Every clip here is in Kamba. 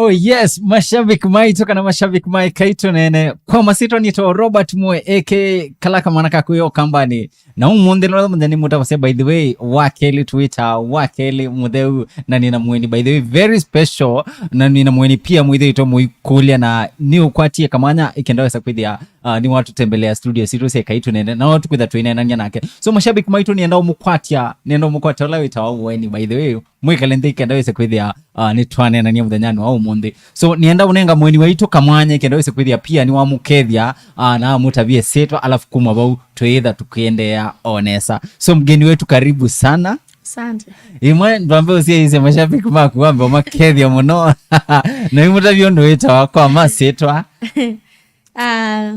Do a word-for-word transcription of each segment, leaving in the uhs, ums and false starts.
Oh yes, mashabiki maitũ kana mashabiki ma Ĩkaitũ Nene. Kwa masyĩtwa nĩtawa Robert Mwe, A K A kala kamwana ka kwĩya Ũkambanĩ. Na ũmũnthĩ nĩ mũthenya nĩmũtavasya, by the way, wa kelĩ twĩtaa, wa kelĩ mũtheu, na nĩna mũeni, by the way, very special, na nĩna mũeni pia mwĩthĩĩtwe mũikũlya, na nĩũkwatie kamwanya ĩkenda wesa kwĩthĩa, uh, nĩwatũtembelea studio sitũ sya Ĩkaitũ Nene, na tũkwĩtha twĩneenany'a nake. So, mashabiki maitũ, nĩenda ũmũkwatya, nĩenda ũmũkwatya ũla wĩtawa mũeni, by the way, mwĩkale nthĩ ĩkenda wĩse kwĩthĩa, uh, nĩtwaneenany'a mũthenyanĩ wa ũmũnthĩ. So, nĩenda ũnenga mũeni waitũ kamwanya ĩkenda wĩse kwĩthĩa pia nĩwamũkethya, uh, na amũtavie syĩtwa, alafu kuma vau twĩĩtha tũkĩendeea o nesa. So, mgeni wetu, karibu sana. Asante. Imwe ndwambe ũsyaĩĩsye mashabiki maku, wambe ũmakethya mũno. Na imũtavie ũndũ wĩtawa kwa masyĩtwa. Ah,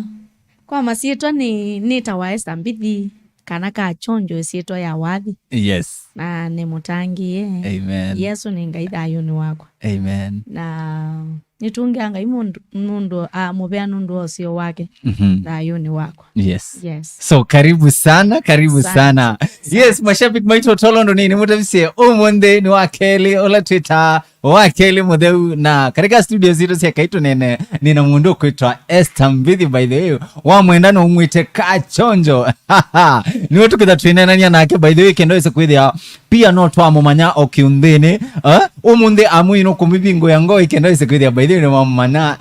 kwa masyĩtwa nĩ, nĩtawa Esther Mbithi, kana Kachonjo ĩsyĩtwa ya wathi. Yes. Na nĩ mũtangĩĩe. Amen. Yesũ nĩ Ngai thayũnĩ wakwa. Amen. Na nĩtũngĩa Ngai mũndũ, nũndũ, ah, mũvea nũndũ wa ũseo wake. Mhm. Thayũnĩ wakwa. Yes. Yes. So, karibu sana, karibu sana. Asante. Yes, mashabiki maitũ, tolondo nini mũtavisye ũmũnthĩ nĩ wa kelĩ, ũla twĩtaa wa kelĩ mũtheu, na katika studio zitũ sya Ĩkaitũ Nene, nĩna mũndũ ũkwĩtwa Esther Mbithi, by the way. Wamwenda no ũmwĩte Kachonjo. Nĩwe tũkĩtha twĩneenany'a nake, by the way, kenda wĩse kwĩthĩa pia no twamũmanya o kĩũnthĩnĩ. Eh? Ũmũnthĩ amwĩĩ no kũmĩvingũĩa ngoo, ĩkenda wĩse kwĩthĩa, by the way, nĩwamũmanya.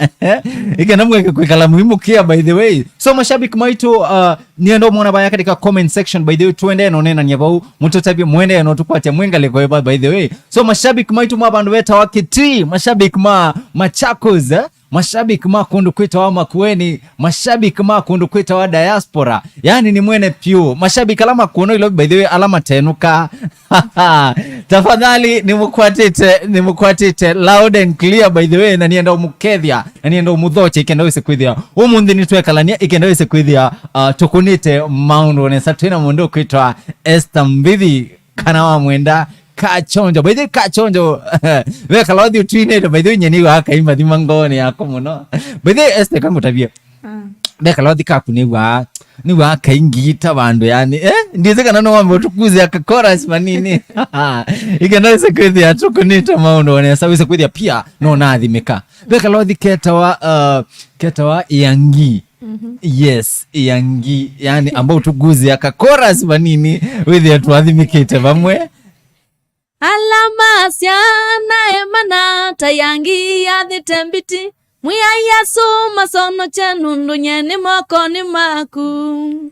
Ĩkenda mweke kwĩkala mũimũkĩa, by the way. So, mashabiki maitũ, uh, nĩenda ũmwona vaya katika comment section, by the way, tũendee na ũneenany'a vau, mũtũtavye, mũendee na ũtũkwatya mwĩ ngalĩko ĩva, by the way. So, mashabiki maitũ ma vandũ vetawa Kitui, mashabiki ma Machakos, eh? Mashabiki ma kũndũ kwĩtawa Makueni, mashabiki ma kũndũ kwĩtawa diaspora, yani nĩ mwene pyũ, mashabiki ala makuona Nairobi, by the way, ala matenũka. Tafadhali, nĩmũkwatĩte, nĩmũkwatĩte loud and clear, by the way, na nĩenda ũmũkethya, na nĩenda ũmũthokya, ĩkenda wĩse kwĩthĩa ũmũnthĩ nĩtwekalania, ĩkenda wĩse kwĩthĩa, uh, tũkũnĩte maũndũ nesa, twĩna mũndũ ũkwĩtwa Esther Mbithi, kana wamwenda Kachonjo. By the way, Kachonjo, ve kalothi ũtwinĩte, by the way, nyie nĩw'aa kaimbathima ngoonĩ yakwa mũno. By the way, Esther, kangũtavie. Ah. Ve kalothi kaku nĩw'aa, nĩw'aa kaingiita vandũ, yani. Eh? Ndĩsĩ kana no wambe ũtũkuzĩa ka chorus manini. Ĩkenda wĩse kwĩthĩa tũkũnĩte maũndũ o nesa, wĩse kwĩthĩa pia no nathimĩka. Ve kalothi ketawa, uh, ketawa Yangi. Mhm. Yes, Yangi. Yani, amba ũtũkuzĩa ka chorus vanini, wĩthĩa twathimĩkĩte vamwe. Ala masya naemana ta Yangi yathĩte mbiti, Mwĩai Yesũ masonokye nũndũ nyie nĩ mokonĩ maku.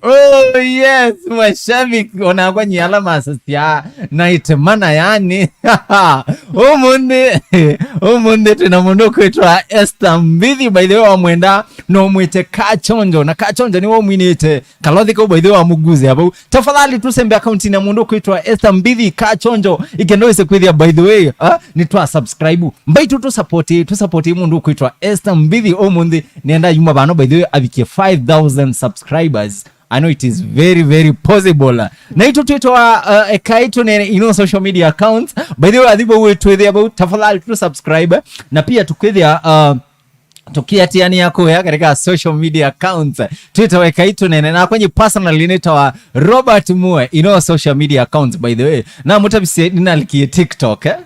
Oh, yes, mashabiki, onakwa nyie ala masasya naĩte mana, yani. Ũmũnthĩ, ũmũnthĩ twĩna mũndũ ũkwĩtwa Esther Mbithi, by the way, wamwenda no mwĩte Kachonjo, na Kachonjo nĩwe ũmwinĩte kalothi kau, by the way, wamũguzĩa vau. Tafadhali tũsembe akaunti na mũndũ ũkwĩtwa Esther Mbithi Kachonjo, ĩkenda wĩse kwĩthĩa, by the way, ah, nĩtwa subscribe. Mbaitũ tũsapoti, tũsapoti mũndũ ũkwĩtwa Esther Mbithi ũmũnthĩ, nĩenda yuma vano, by the way, avikie five thousand subscribers. I know it is very, very possible. Naitũ twĩtawa, uh, Ĩkaitũ Nene in all social media accounts. By the way, athi vau wĩtwĩthĩa vau, tafadhali tũ subscribe. Na pia tũkwĩthĩa, uh, tũkĩatĩanĩa kũya katika social media accounts. Twĩtawa Ĩkaitũ Nene. Na kwenye personally nĩtawa Robert Mwe in all social media accounts, by the way. Na mũtavisye nĩnalikie TikTok, eh?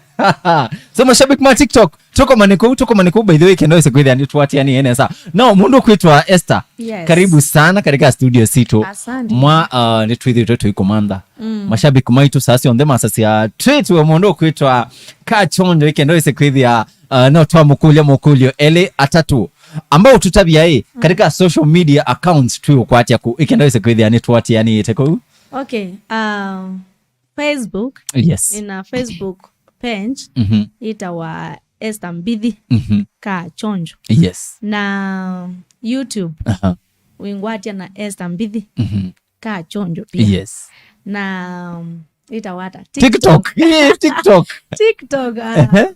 So, mashabiki ma TikTok, tũkomane kũu, tũkomane kũu, by the way, kenda wĩse kwĩthĩa nĩtũatĩanĩe nesa. Now, mũndũ ũkwĩtwa Esther, yes, karibu sana katika studio sitũ. Asante. Mwa, uh, nĩtwĩthĩtwe tũikũmantha. Mm. Mashabiki maitũ saa syonthe masasya twĩtwe mũndũ ũkwĩtwa Kachonjo, ĩkenda wĩse kwĩthĩa, uh, no twamũkũlya makũlyo elĩ atatũ. Amba ũtũtavya ĩ, mm, katika social media accounts twĩũkwatya kũ, ĩkenda wĩse kwĩthĩa nĩtũatĩanĩĩte kũu. Okay, uh, Facebook. Yes. Nĩna Facebook page, mhm, yĩtawa Esther Mbithi, mhm, Kachonjo. Yes. Na YouTube, aha, wĩngwatya na Esther Mbithi, mhm, Kachonjo pia. Yes. Na, um, yĩtawa ata? TikTok. TikTok. Yeah, TikTok. TikTok, ah. Ehe.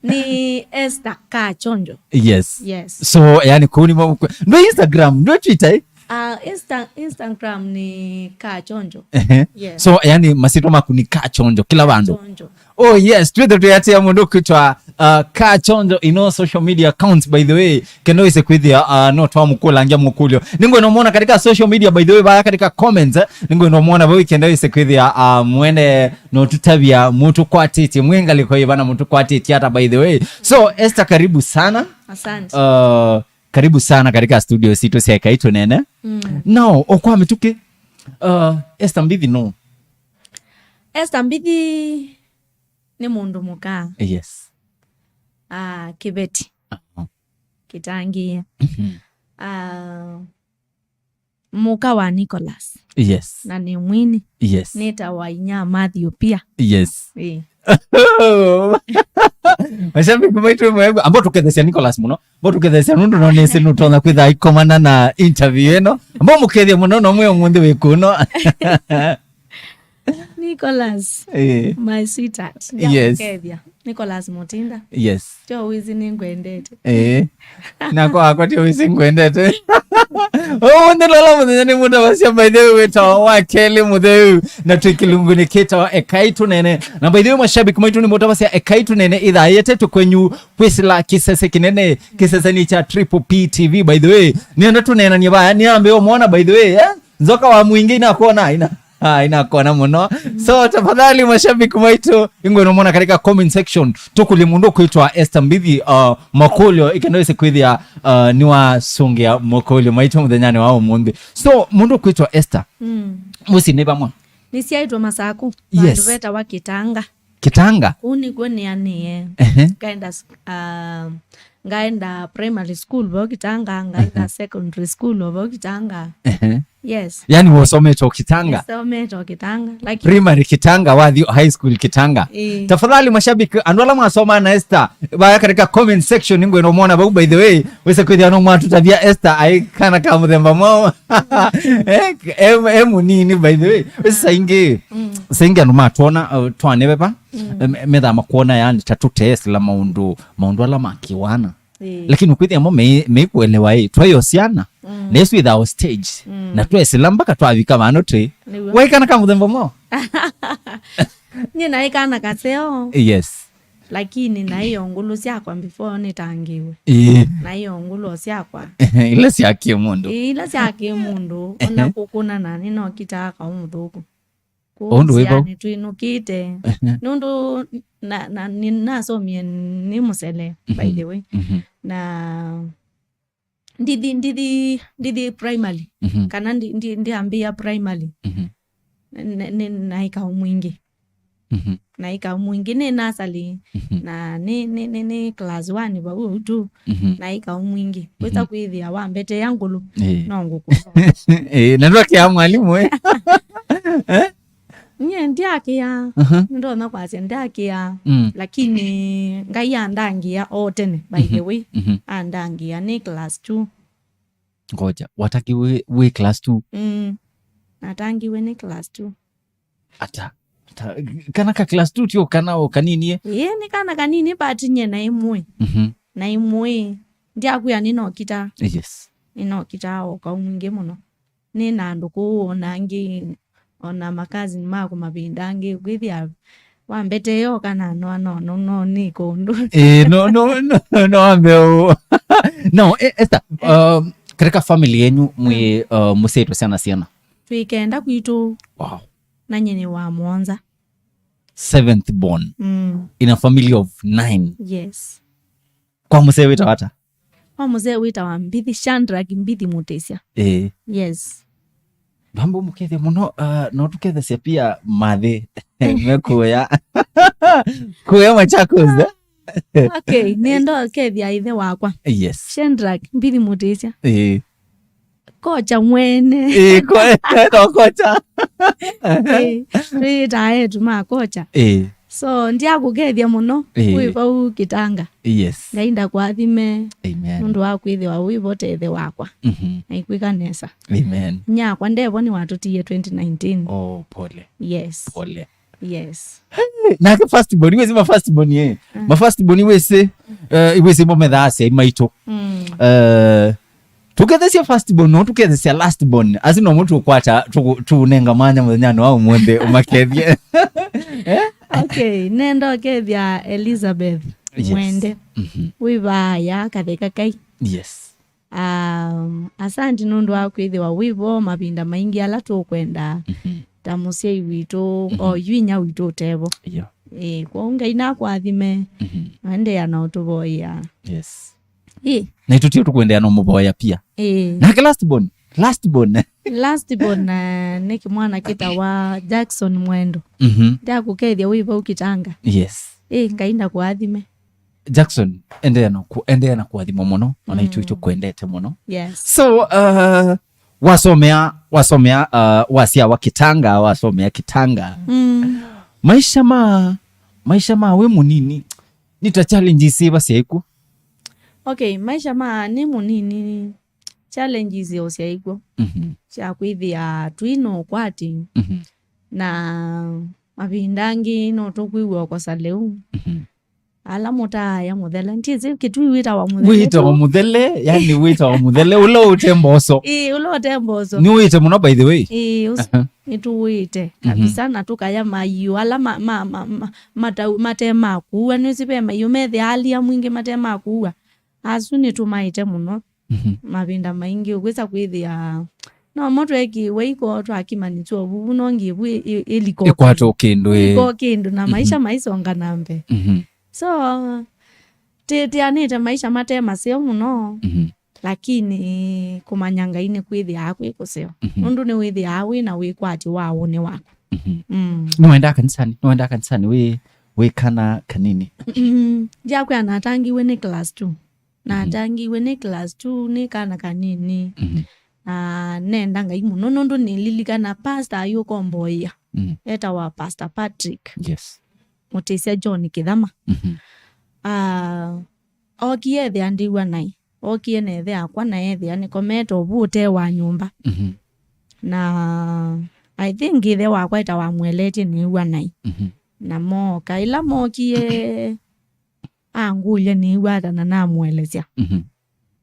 Nĩ Esther Kachonjo. Yes. Yes. So, yani, kũu nĩmo, ndwĩ Instagram, ndwĩ Twitter, eh? Ah, Insta-, Instagram nĩ Kachonjo. Ehe. Yes. So, yani, masyĩtwa maku nĩ Kachonjo kĩla vandũ. Kachonjo. Oh, yes, twĩthe twĩatĩa mũndũ ũkwĩtwa Uh, Kachonjo in all social media accounts, by the way, kenda wĩse kwĩthĩa, uh, no twamũkũlangya mũkũlyo. Nĩngwenda ũmwona katika social media, by the way, vaya katika comments, eh, nĩngwenda ũmwona vau kenda wĩse kwĩthĩa, uh, mwene no tũtavya mũtũkwatĩtye, mwĩ ngalĩko ĩva na mũtũkwatĩtye ata, by the way. So, Esther, karibu sana. Asante. Uh, karibu sana katika studio sitũ sya Ekai Tũneene. Mm. Now, o kwa mĩtũkĩ, uh, Esther Mbithi no? Esther Mbithi nĩ mũndũ mũka. Yes. Ah, kĩveti. Uh-huh. Kĩtangĩĩe. Mhm. Ah, mũka wa Nicholas. Yes. Na nĩ mwini. Yes. Nĩtawa inya Matthew pia. Yes. Ĩĩ. Mashabiki maitũ mwe, ambao tũkethesya Nicholas mũno. Ambao tũkethesya nũndũ no nĩsĩ nũtonya kwĩtha aikomana na interview ĩno. Ambao mũkethia mũno no mwĩ ũmũnthĩ wĩ kuno. Nicholas, eh, my sweetheart. Yes. Ndakũkethya. Nicholas Mutinda. Yes. Tyo wĩsĩ nĩngwendete. Eh. Nako akwa tyo wĩsĩ ngwendete. Ũmũnthĩ lola mũthenya nĩ mũtavasya, by the way, wĩtawa wa kelĩ mũtheu. Na twĩ kĩlungunĩ kĩtawa Ekai Tũneene. Na by the way, mashabiki maitũ nĩ mũtavasya Ekai Tũneene ĩthaa yĩetetwe kwenyu kwĩsĩla kĩsese kĩnene, kĩseseni kya Triple P T V. By the way, nĩenda tũneenanie vaya, nĩambe ũmwona, by the way, eh? Nzoka wa mwingĩ inakuona, ina, ah, inakuona mũno. So, tafadhali, mashabiki maitũ, ingwe nomona katika comment section, tũkũlye mũndũ kwĩtwa Esther Mbithi, uh, makũlyo, ĩkenda wĩse kwĩthĩa, uh, nĩwasũngĩa makũlyo maitũ mũthenyanĩ wa ũmũnthĩ. So, mũndũ kwĩtwa Esther, mm, mũsyĩ nĩ vamwe? Nĩsyaĩtwe Masaku, yes, vandũ vetawa Kĩtanga. Kĩtanga? Kũu nĩkw'o nĩanĩe. Ehe. Ngaenda s-, ah, ngaenda primary school vo Kĩtanga, ngaenda, ehe, secondary school vo Kĩtanga. Ehe. Yes. Yani wosomete o Kĩtanga? Nĩsomete o Kĩtanga, lakini primary Kĩtanga, wathi high school Kĩtanga. Ĩĩ. Tafadhali mashabiki, andũ ala mwasoma na Esther, vaya katika comment section, nĩngwenda ũmwona vau, by the way, wĩse kwĩthĩa no mwatũtavya Esther aĩ kana ka mũthemba mwaũ. Eh, em, em, nini, by the way. Wĩsa ingĩ, mm, sa ingĩ andũ matwona, uh, twanĩve va, mm, em, methaa makwona yani ta tũteesĩla maũndũ, maũndũ ala ma kĩwana. Ĩĩ. Lakini ũkwĩthĩa mo me, meikuelewa ĩ, twaĩ o syana, mm, na ĩsu ĩthaa o stage, mm, na twesĩla mpaka twavika vano twĩ. Nĩw'o. Waĩ kana ka mũthemba mwaũ? Nyie naĩ kana kaseo. Yes. Lakini naĩ o ngũlũ syakwa before nĩtangĩĩwe. Ĩĩ. Naĩ o ngũlũ syakwa. Ila sya kĩmũndũ. Ĩĩ, ila sya kĩmũndũ, ona kũkũna na nĩnokitaa kaũ mũthũku. Kũu ũndũ wĩ vau nzĩanĩ twĩnũkĩte. Ehe. Nũndũ na, na, nĩ, nasomie nĩ mũsele, by, mhm, the way. Mhm. Na ndithi, ndithi, ndithi primary, mhm, kana ndi, ndi, ndiambĩĩa primary. Mhm. Nĩ, nĩ, naĩ kaũ mwingĩ. Mhm. Naĩ kaũ mwingĩ, nĩ nursery, mhm, na nĩ, nĩ, nĩ, nĩ class one vau ũu tu. Mhm. Naĩ kaũ mwingĩ. Mhm. Kwĩsa kwĩthĩa wambetea ngũlũ, ĩĩ, no ngũkũ. Ĩĩ, na ndwakĩa mwalimũ, eh? Eh? Nyie ndyakĩa. Aha. Nĩndonya kwasya ndyakĩa. Mm. Lakini Ngai andangĩa o tene, by the, mhm, way. Mhm. Andangĩa nĩ class two. Ngoja, watangiwe wĩ, wĩ class two? Mm. Natangiwe nĩ class two. Ata, ata, kana ka class two tio kana o kanini, eh? Ĩĩ, nĩ kana kanini, but nyie naĩ mũĩ. Mhm. Naĩ mũĩ. Ndyakwĩa nĩnokita. Yes. Nĩnokita o kaũ mwingĩ mũno. Nĩ na andũ kũu, ona angĩ, ona makazini maku mavinda angĩ, kwĩthĩa wambetee o kana no, no, no, no, nĩ kũndũ. Eh, no, no, no, no, no, ambe o. No, eh, Esther, eh, um, katika family yenyu, mwĩ, mm, uh, mũsyaĩtwe syana siana? Twĩ kenda kwitũ. Wow. Na nyie nĩ wa mũonza. Seventh born. Mm. In a family of nine. Yes. Kwa mũsee wĩtawa ata? Kwa mũsee wĩtawa Mbithi, Shadrack Mbithi Mutisya. Eh. Yes. Vambo mũkethya mũno, uh, no tũkethesya pia mathi. Mekuya. Kuya Machakos, eh? Okay, nĩenda ũkethya ithe wakwa. Yes. Shadrack Mbithi Mutisya. Eh. Kocha mwene. Eh, ko-, no kocha. Eh, twĩtaa etu ma kocha. Eh. So, ndyakũkethya mũno, eh, wĩ vau Kĩtanga. Yes. Ngai ndakũathime. Amen. Nũndũ wa kwĩthĩwa wĩ vo ta ithe wakwa. Mhm. Na ikwĩka nesa. Amen. Nyakwa ndevo nĩwatũtiie twenty nineteen. Oh, pole. Yes. Pole. Yes. Hey, nake first born, iwezi ma first born, eh. Mm. Ma first born iwezi, eh, iwezi mo methaa asyai maitũ. Mm. Eh, tũkethesya first born, no tũkethesya last born. Asi no mũtu ũkwata, tũkũ-, tũnenga mwanya mũthenyanĩ wa ũmũnthĩ, ũmakethye. Eh? Okay, nenda ũkethya Elizabeth. Yes. Mwende. Mhm. Wĩ vaya katheka kai. Yes. Um, asante nũndũ wa kwĩthĩwa wĩ vo mavinda maingĩ ala tũkwenda. Mhm. Ta mũsyai witũ, mhm, o yu inya witũ ũtevo. Yeah. Ĩĩ, kwoou Ngai nakũathime. Mhm. Endeea na ũtũvoia. Yes. Ĩĩ. Na itũ tio tũkwendeea na ũmũvoya pia. Ĩĩ. Nake last born, last born. Last born, eh, nĩ kĩmwana kĩtawa Jackson Mwendo. Mhm. Ndakũkethya wĩ vau Kitanga. Yes. Ĩĩ, Ngai ndakũathime. Jackson, endeea na ku-, endeea na kũathimwa mũno, ona itũ, mm, itũkwendete mũno. Yes. So, uh, wasomea, wasomea, uh, wasyawa Kitanga, wasomea Kitanga. Mm. Maisha ma, maisha ma wĩ mũnini, nĩ ta challenges syĩva syaĩ kw'o? Okay, maisha ma nĩ mũnini, challenges o syaĩ kw'o. Mhm. Sya kwĩthĩa twĩ na ũkwati. Mhm. Na mavinda angĩ no tũkwĩw'a ũkosa lĩu. Mhm. Ala mũtaaya mũthele. Ndyĩsĩ Kĩtui wĩtawa mũthele. Wĩtawa tu. Mũthele, yani wĩtawa mũthele, ũla ũte mboso. Ĩĩ, ũla ũte mboso. Nĩ wĩte mũno, by the way. Ĩĩ, ũs-, aha, nĩtũwĩte, mhm, kabisa, na tũkaya maiũ ala ma-, ma-, ma-, ma-, matau-, mate ma kũua. Nĩwĩsĩ ve maiũ methĩaa alia mwingĩ mate ma kũua. Asu nĩtũmaĩte mũno. Mhm. Mavinda maingĩ ũkwĩsa kwĩthĩa no mo twekiwe iko twakimanĩtw'e vuvu, no ngĩvu ĩ-, ĩ-, ĩliko ĩkwatwo kĩndũ, ĩ. Ĩliko kĩndũ, na maisha, mhm, maisonga na mbee. Mhm. So, tĩ-, tĩanĩte maisha mate maseo mũno, mhm, lakini kũmanya Ngai nĩkwĩthĩaa kwĩ kũseo. Mhm. Nũndũ nĩwĩthĩaa wĩ na wĩkwatyo wa ũnĩ waku. Mhm. Mm. Nĩwendaa kanisani, nĩwendaa kanisani wĩ, wĩ kana kanini? Mm, ndyakwĩa natangiwe nĩ class two. Mhm. Natangiwe nĩ class two, nĩ kana kanini. Mhm. Na nenda Ngai mũno, nũndũ nĩlilikana pastor ayũkomboia. Mhm. Etawa Pastor Patrick. Yes. Mũtĩsya John Kĩthama. Mhm. Ah, okie ethĩa ndĩw'a naĩ. Okie na ĩthe akwa na ethĩa nĩkomete ũvu ũtee wa nyũmba. Mhm. Na I think ĩthe wakwa etawa mweletie nĩw'a naĩ. Mhm. Na mooka. Ĩla mokie, angũlya nĩw'a ata na namũelesya. Mhm.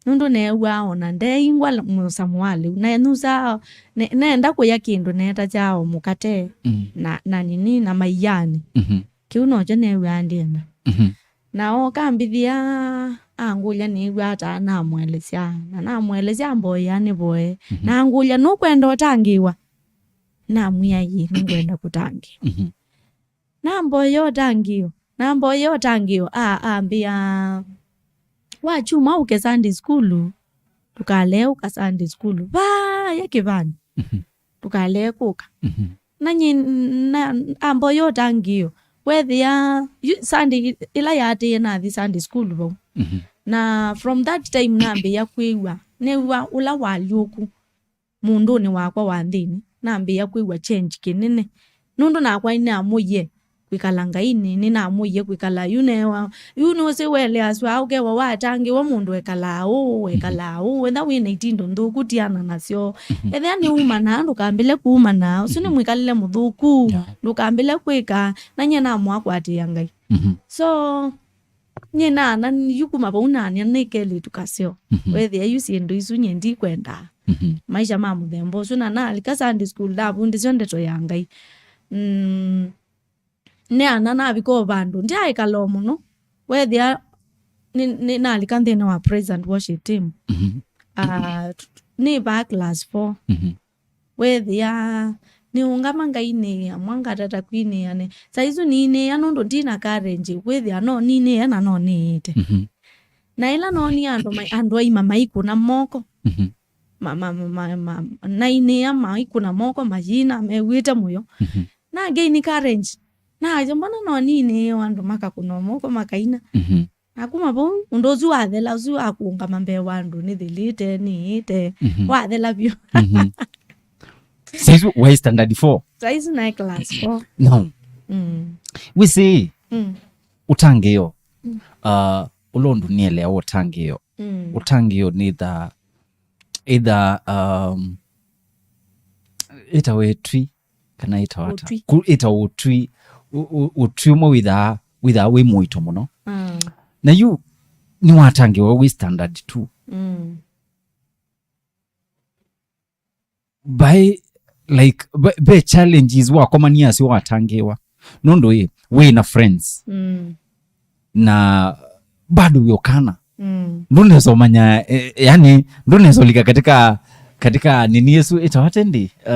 Nũndũ neew'aa ona ndeingwa la-, mũsamo wa lĩu. Na nusaa, ne-, neenda kũya kĩndũ neetasya o mũkate, mm, na, na nini, na maiani. Mhm. Kĩu nokyo neew'aa ndĩenda. Mhm. Na oka ambĩthĩa, angũlya nĩw'a ata namũelesya. Na namũelesya amboea nĩvoe. Mhm. Na angũlya, "Nũkwenda ũtangĩĩwa?" Namwĩa, "Ĩĩ, nĩngwenda kũtangĩĩwa." Mhm. Namboya ũtangĩĩo, namboya ũtangĩĩo, a-, ambĩa, "Wakyumwa ũke Sunday school, ndũkalee ũka Sunday school, vaya kĩvani, mhm, ndũkalee kũka." Mhm. Na nyie na, amboya ũtangĩĩo, weethĩa, yu, Sunday ĩ-, ĩla yaatĩĩe nathi Sunday school vau. Mhm. Na from that time nambĩĩa kwĩw'a, neew'a ũla walyũku mũndũnĩ wakwa wa nthĩnĩ, nambĩĩa kwĩw'a change kĩnene. Nũndũ nakwa nĩnamũie kwĩkala Ngainĩ, nĩnamũie kwĩkala yu newa. Yu nũsĩ weleasw'a ũkewa watangĩĩwa mũndũ ekalaa ũũ, ekalaa ũũ. Wetha wĩ na itindo nthũku, tiana nasyo. Mhm. Ethĩa nĩ umana, ndũkambĩle kuumana. Ũsu nĩ, mhm, mwĩkalĩle mũthũku. Yeah. Ndũkambĩle kwĩka. Na nyie namũa kũatĩĩa Ngai. Mhm. So, nyie naana yu kuma vau naanĩa nĩ kelĩtu kaseo. Mhm. Weethĩa yu syĩndũ isu nyie ndikwendaa. Mhm. Maisha ma mũthemba ũsu, na nalika Sunday school ndavundĩsyo ndeto ya Ngai. Mm, nĩana navika o vandũ ndyaĩkala o mũno. Weethĩa nĩ, nĩ nalika nthĩnĩ wa praise and worship team. Mhm. Ah, t-, t-, nĩ va class four. Mhm. Weethĩa nĩũngama ngainĩĩa, mwa ngatata kwinĩĩa ne. Saa isu ninĩĩa nũndũ ndina courage, kwĩthĩa no ninĩĩa na no nĩĩte. Mhm. Na ĩla noonie andũ ma-, andũ aima maikũna moko, mhm, ma-, ma-, ma-, ma-, ma-, nainĩĩa maikũna moko, mayina mew'ĩte mũyo. Mhm. Na gain courage. Naasya, "Mbona no ninĩĩe o andũ makakũna o moko makaina?" Mhm. Na kuma vau, ũndũ ũsu wathela, ũsu wa kũũngama mbee wa andũ, nĩthĩlĩte, nĩĩte, mhm, wathela vyũ. Mhm. Saisu waĩ standard four? Saisu naĩ class four. No. Mm. Wĩsĩ, mm, ũtangĩĩo, mm, uh, ũla ũndũ nĩeleawa ũtangĩĩo. Mm. Ũtangĩĩo nĩ either, either, um, ĩtawa ĩtwi, kana ĩtawa ata? Ũtwi. Ku-, ĩtawa ũtwi, ũ-, ũ-, ũtwi ũmwe wĩthaa, wĩthaa wĩ mũito mũno. Mm. Na yu nĩwatangĩĩwa wĩ standard two. Mm. By, like, ve, ve challenges wakomania asyo watangĩĩwa. Nũndũ ĩ, wĩ na friends. Mm. Na bado wĩ o kana. Mm. Ndũnesa ũmanya, eh, yani, ndũnesa ũlika katika, katika nini ĩsu ĩtawa tendi? Uh,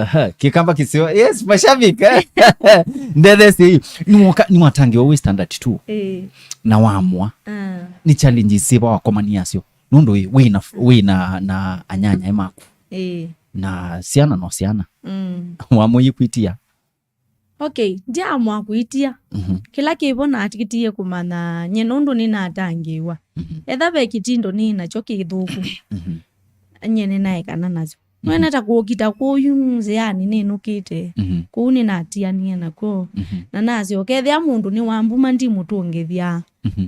ha, Kĩkamba kĩseo. Yes, mashabiki, eh. Ndethesi. Nĩwoka, nĩwatangĩwa wĩ standard two. Eh. Na wamwa. Ah. Nĩ challenges syĩva wakomania nasyo? Nũndũ wĩ, wĩ na, wĩ na, na anyanyae maku. Eh. Na syana no syana. Mm. Wamwa ũyĩkwĩtia. Okay, ndyaamũa kũĩtia. Mhm. Kĩla kĩvo nakĩtie kũmanya nye nũndũ nĩnatangĩĩwa. Mhm. Etha ve kĩtindo nĩ nakyo kĩthũku, mhm, nye nĩnaekana nakyo. Mhm. Nĩwene ta kũkita kũu nzĩanĩ nĩnũkĩte. Mhm. Kũu nĩnatianie nakw'o. Mhm. Na nasyoka, ethĩa mũndũ nĩwambuma ndimũtũngĩthya. Mhm.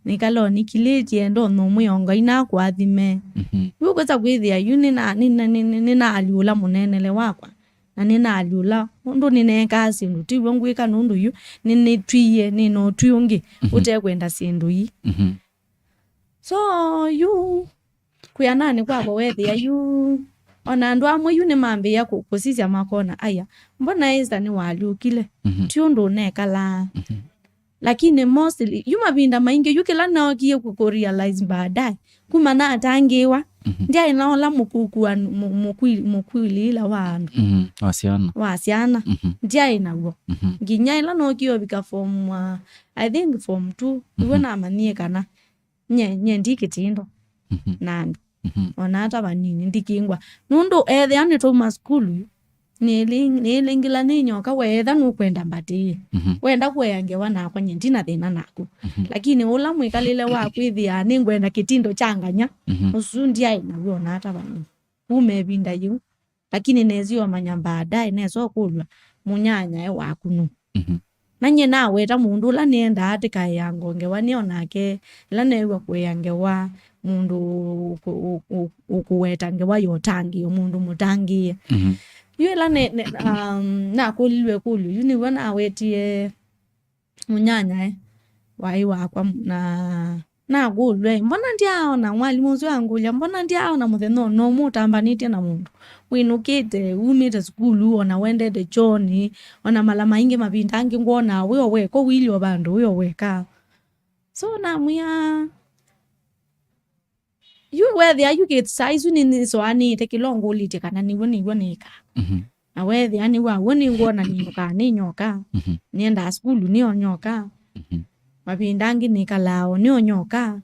Nĩkaloni kilĩtie ndonya ũmwĩa o Ngai nakũathime. Mhm. Yu kwĩsa kwĩthĩa yu nĩna-, nĩna-, nĩna-, nĩnaalyũla mũneenele wakwa. Na nĩnaalyũla, ũndũ nĩneekaa syĩndũ ti w'o ngwĩka, nũndũ yu nĩnĩtwie, nĩna ũtwi ũngĩ, mhm, ũtekwenda syĩndũ ii. Mhm. So, yu, kwĩananĩ kwakwa weethĩa yu, ona andũ amwe yu nĩmambĩĩa kũ-, kũsisya makona, "Aya, mbona Esther nĩwalyũkile? Mhm. Ti ũndũ ũnekalaa." Mhm. Lakini mostly, yu mavinda maingĩ, yu kĩla nookie kũ-, kũrealize baadaye, kuma natangĩĩwa, mhm, ndyaĩ na ũla mũkukuan-, mũ-, mũkwi-, mũkwilĩĩla wa andũ. Mhm. Wa syana. Wa syana. Mhm. Ndyaĩ naw'o. Mhm. Nginya ĩla nookie ũvika form, uh, I think form two, nĩw'o, mhm, namanyie kana nye, nye ndi kĩtindo, mhm, na andũ. Mhm. Ona ata vanini, ndikĩngwa. Nũndũ ethĩa nĩtwauma sukulu, nĩlĩ-, nĩlĩngĩla nĩ nyoka, weetha nũkwenda mbatĩĩe. Mhm. Wenda kũea ngewa nakwa, nye ndina thĩna naku. Mhm. Lakini ũla mwĩkalĩle wa kwĩthĩa nĩngwenda kĩtindo kya nganya, mhm, ũsu ndyaĩ naw'o ona ata vanini. Kuma ĩvinda yĩu. Lakini nesa ũmanya baadaye, nesa ũkũlw'a, "Mũnyanyae waku nũ?" Mhm. Na nyie naweta mũndũ ũla nĩendaa atĩkaea ngewa, nĩ o nake, ĩla neew'a kũea ngewa, mũndũ ũkũ-, ũ-, ũ-, ũkũweta ngewa ya ũtangĩĩo, mũndũ mũtangĩĩe. Mhm. Yu ĩla ne-, ne-, um, nakũlilw'e ĩkũlyo, yu nĩw'o nawetie mũnyanyae waĩ wakwa, na nakũlw'e, "Mbona ndyaaona?" Mwalimũ ũsu angũlya, "Mbona ndyaaona mũthenya o na ũmwe ũtambanĩtye na mũndũ? Wĩnũkĩte, umĩte sukulu, ona wendete kyoonĩ, ona mala maingĩ mavinda angĩ ngwonaa wĩ o weka, ũilyĩ o vandũ wĩ o weka." So namwĩa, yu weethĩa yu kĩtu saa isu nĩnĩsũanĩĩte kĩla ũngũlĩtye kana nĩw'o, nĩw'o nĩkaa. Mhm. Na weethĩa nĩw'o, w'o nĩngwona nĩnũkaa nĩ nyoka. Mhm. Nĩendaa sukulu nĩ o nyoka. Mhm. Mavinda angĩ nĩkalaa o nĩ o nyoka.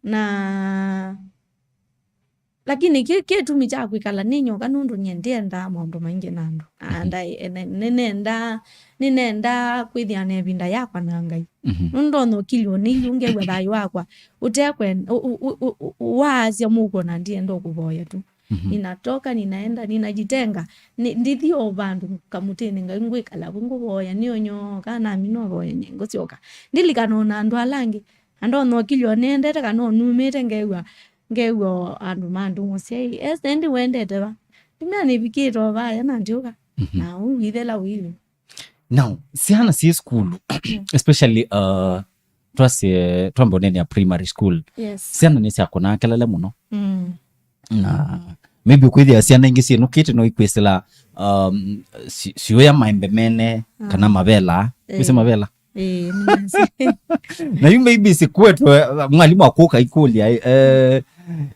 Na, lakini kĩ, kĩtumi kya kwĩkala nĩ nyoka nũndũ nyie ndyendaa maũndũ maingĩ na andũ. Mhm. Andai, ene-, nĩnendaa, nĩnendaa kwĩthĩa na ĩvinda yakwa na Ngai. Mhm. Nũndũ ndonya ũkilyo nĩ yu ngew'a thayũ wakwa ũtekwen-, ũ-, ũ-, ũ-, ũ-, ũ-, waasya mũuko na ndienda ũkũvoya tu. Mhm. Ninatoka, ninaenda, ninajitenga. Ni-, ndithi o vandũ kamũtĩnĩ Ngai ngwĩkala vu ngũvoya, nĩ o nyoka, nami novoya nye, ngũsyoka. Ndilikana o na andũ ala angĩ. Na ndonya ũkilyo nĩendete kana o numĩte ngew'a, ngew'a o andũ ma ndũng'ũ syai, "Esther, ĩndĩ wendete va?" Ndimea nĩvikĩte o vaya na ndiũka. Mhm. Na ũu wĩthela wĩlĩ. Now, syana syĩ sukulu, mm, especially, uh, twasye, twambe ũneenea primary school. Yes. Syana nĩsyakũnaa kelele mũno. Mm. Na maybe ũkwĩthĩa syana ingĩ syĩnũkĩte no ikwĩsĩla, um, si-, siũya maembe mene, ah, kana mavela. Eh. Wĩsĩ mavela? Eh, nĩnasĩ. Na yu maybe sikwetwe, uh, mwalimũ akũka ikũlya, eh,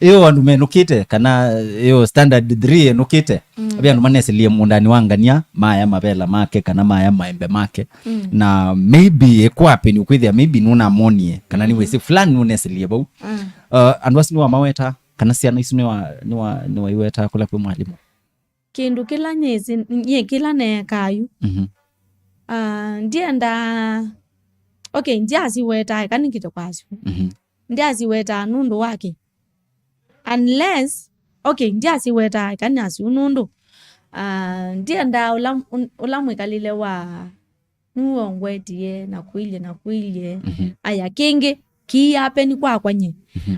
ĩyo andũ menũkĩte, kana ĩyo standard three enũkĩte, mm, ve andũ manesĩlie mũũndanĩ wa ngania, maya mavela make, kana maya maembe make. Mm. Na maybe ĩkwapeni ũkwĩthĩa, maybe nũnamonie, kana nĩwĩsĩ fulani nũnesĩlie vau. Mm. Uh, andũ asu nĩwamaweta, kana syana isu nĩwa-, nĩwa-, nĩwaiweta kũla kwĩ mwalimũ? Kĩndũ kĩla nyĩsĩ, nyie kĩla neekaa yu. Mhm. Ah, ndiendaa, okay, ndyasiwetaa, eka nĩkĩte kwasyo. Mhm. Ndyasiwetaa nũndũ wa kĩ? Unless, okay, ndyasiwetaa, eka nasyo nũndũ, ah, ndiendaa ũla, ũla mwĩkalĩle wa nĩw'o ngwetie, na kũilye, na kũilye. Mhm. Aya, kĩngĩ, kĩiapeni kwakwa nye. Mhm.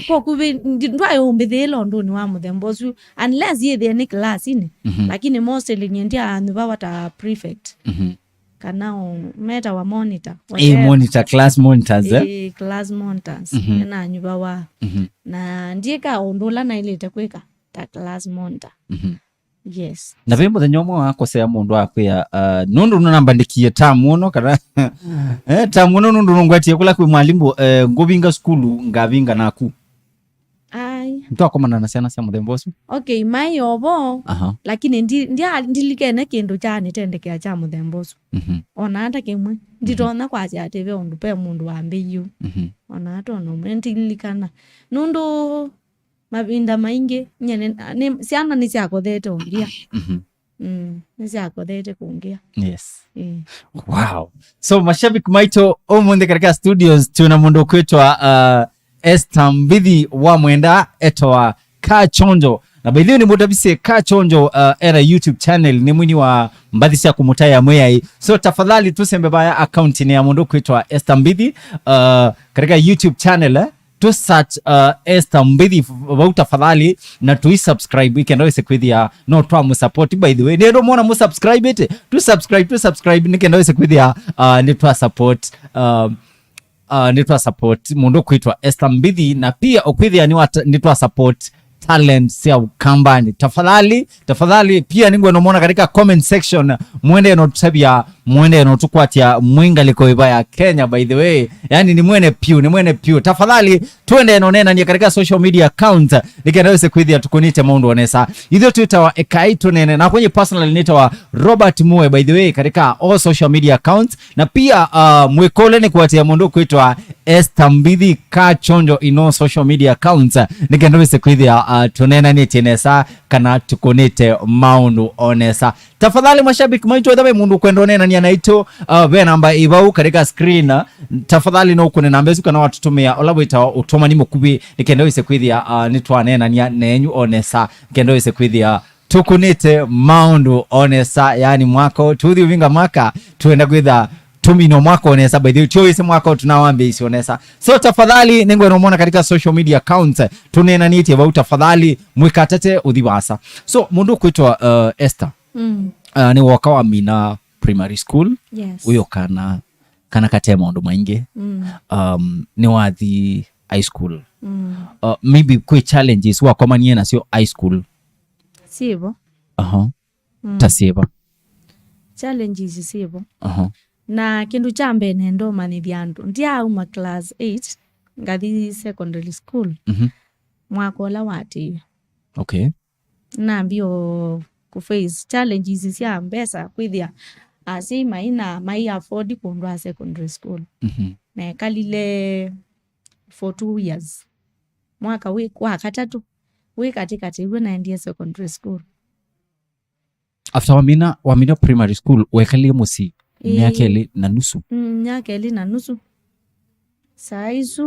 Koku vi-, ndi-, ndwaĩ ũmbĩthĩĩla ũndũnĩ wa mũthemba ũsu, unless yĩthĩe nĩ class-inĩ. Mhm. Lakini mostly nye ndyanyuvawa ta prefect. Mhm. Kana o-, metawa monitor, eh, whatever. Monitor, class monitors, eh? Eh, class monitors. Mhm. Nĩnanyuvawa. Mhm. Na ndyĩka ũndũ ũla naĩlĩte kwĩka ta class monitor. Mhm. Yes. Na ve mũthenya ũmwe wakosea mũndũ akwĩa, uh, nũndũ nũnambandĩkie tamu ũno kana eh, tamu ũno nũndũ nũngwetie kũla kwĩ mwalimũ, eh, ngũvinga sukulu ngavinga naku? Ai. Nĩtwakomana na syana sya mũthemba ũsu? Okay, maĩ ovo. Aha. Lakini ndi- ndia- ndilikene kĩndũ kyanĩtendekea kya mũthemba ũsu. Mhm. Ona ata kĩmwe. Nditonya kwasya atĩ ve ũndũ pe mũndũ wambĩie ũu. Mhm. Ona ata ona ũmwe ndilikana. Nũndũ mavinda maingĩ nyie nĩ- nĩ- syana nĩsyakothete ũngĩa. Mhm. Mm, nĩsyakothete kũngĩa. Yes. Eh. Wow. So mashabiki maitũ, ũmũnthĩ katika studios tuna mũndũ ũkwĩtwa, uh, Esther Mbithi wa Mwenda, etawa Kachonjo. Na by the way nĩmũtavisye Kachonjo, uh, ena YouTube channel, nĩ mwini wa mbathi sya kũmũtaĩa Mwĩai. So tafadhali tũsembe vaya account-inĩ ya mũndũ ũkwĩtwa Esther Mbithi, uh, katika YouTube channel, eh? Tũ search, uh, Esther Mbithi vau tafadhali, na tũi subscribe nĩkenda wĩse kwĩthĩa no twamũ support. By the way nĩndũ mwona mũ subscribe ĩte, tũ subscribe, tũ subscribe nĩkenda wĩse kwĩthĩa, uh, nĩ twa support, uh, uh, nĩ twa support mũndũ kwĩtwa Esther Mbithi, na pia ũkwĩthĩa nĩ wa- nĩ twa support talent sya Ũkambanĩ. Tafadhali, tafadhali, pia nĩngwenda mwona katika comment section, mwende no tũtavya, mwende no tũkwatya mwĩ ngalĩko ĩva ya Kenya, by the way. Yani nĩ mwene piũ, nĩ mwene piũ. Tafadhali, twende no nenanie katika social media accounts, nĩkenda wĩse kwĩthĩa tũkũnĩte maũndũ o nesa. Ithyĩ twĩtawa Ekai Tũnene, na kwenye personal nĩtawa Robert Mue, by the way, katika all social media accounts. Na pia, uh, mwĩkũle nĩ kũatĩa mũndũ kwĩtwa Esther Mbithi Kachonjo in all social media accounts. Nĩkenda wĩse kwĩthĩa, uh, tũnenanĩtye nesa kana tũkũnĩte maũndũ o nesa. Tafadhali mashabiki maitũ, ethĩwa ve mũndũ ũkwenda ũnenania naitũ, uh, ve namba ĩvau katika screen. Tafadhali no ũkũne namba ĩsu kana watũtũmĩa ũla wĩtawa ũtũmani mũkuvĩ, nĩkenda wĩse kwĩthĩa, uh, nĩtwanenania nenyu o nesa, nĩkenda wĩse kwĩthĩa tũkũnĩte maũndũ o nesa, yani mwaka ũyũ tũthi ũvinga mwaka, twenda kwĩtha tũmina mwaka o nesa. By the way, tio wĩsĩ mwaka ũyũ tũnawambĩĩsya o nesa. So tafadhali nĩngwenda ũmwona katika social media accounts, tũnenanĩtye vau, tafadhali mwĩkatate ũthi vaasa. So mũndũ ũkwĩtwa, uh, Esther, Mm. uh, nĩ woka wamina primary school, Yes. ũyokana kana kate maũndũ maingĩ. Mm. Um, nĩwathi high school. Mm. Uh, maybe kwĩ challenges wakomanie nasyo high school? Sivo. Aha. Mm. Ta siva? Challenges sivo. Aha. Na kĩndũ kya mbee nenda ũmanyĩthya andũ, ndyaauma class eight ngathi secondary school. Mhm. Mwaka ũla waatĩĩe. Okay. Nambie o kũface challenges sya mbesa, kwĩthĩa asyai maina mai afford kũndwaa secondary school. Mhm. Nekalile for two years. Mwaka wĩ wa katatũ, wĩ katĩkatĩ w'o naendie secondary school. After wamina, wamina primary school, wekalie mũsyĩ Ĩĩ. myaka ĩlĩ na nusu? Mm, myaka ĩlĩ na nusu. Saa isu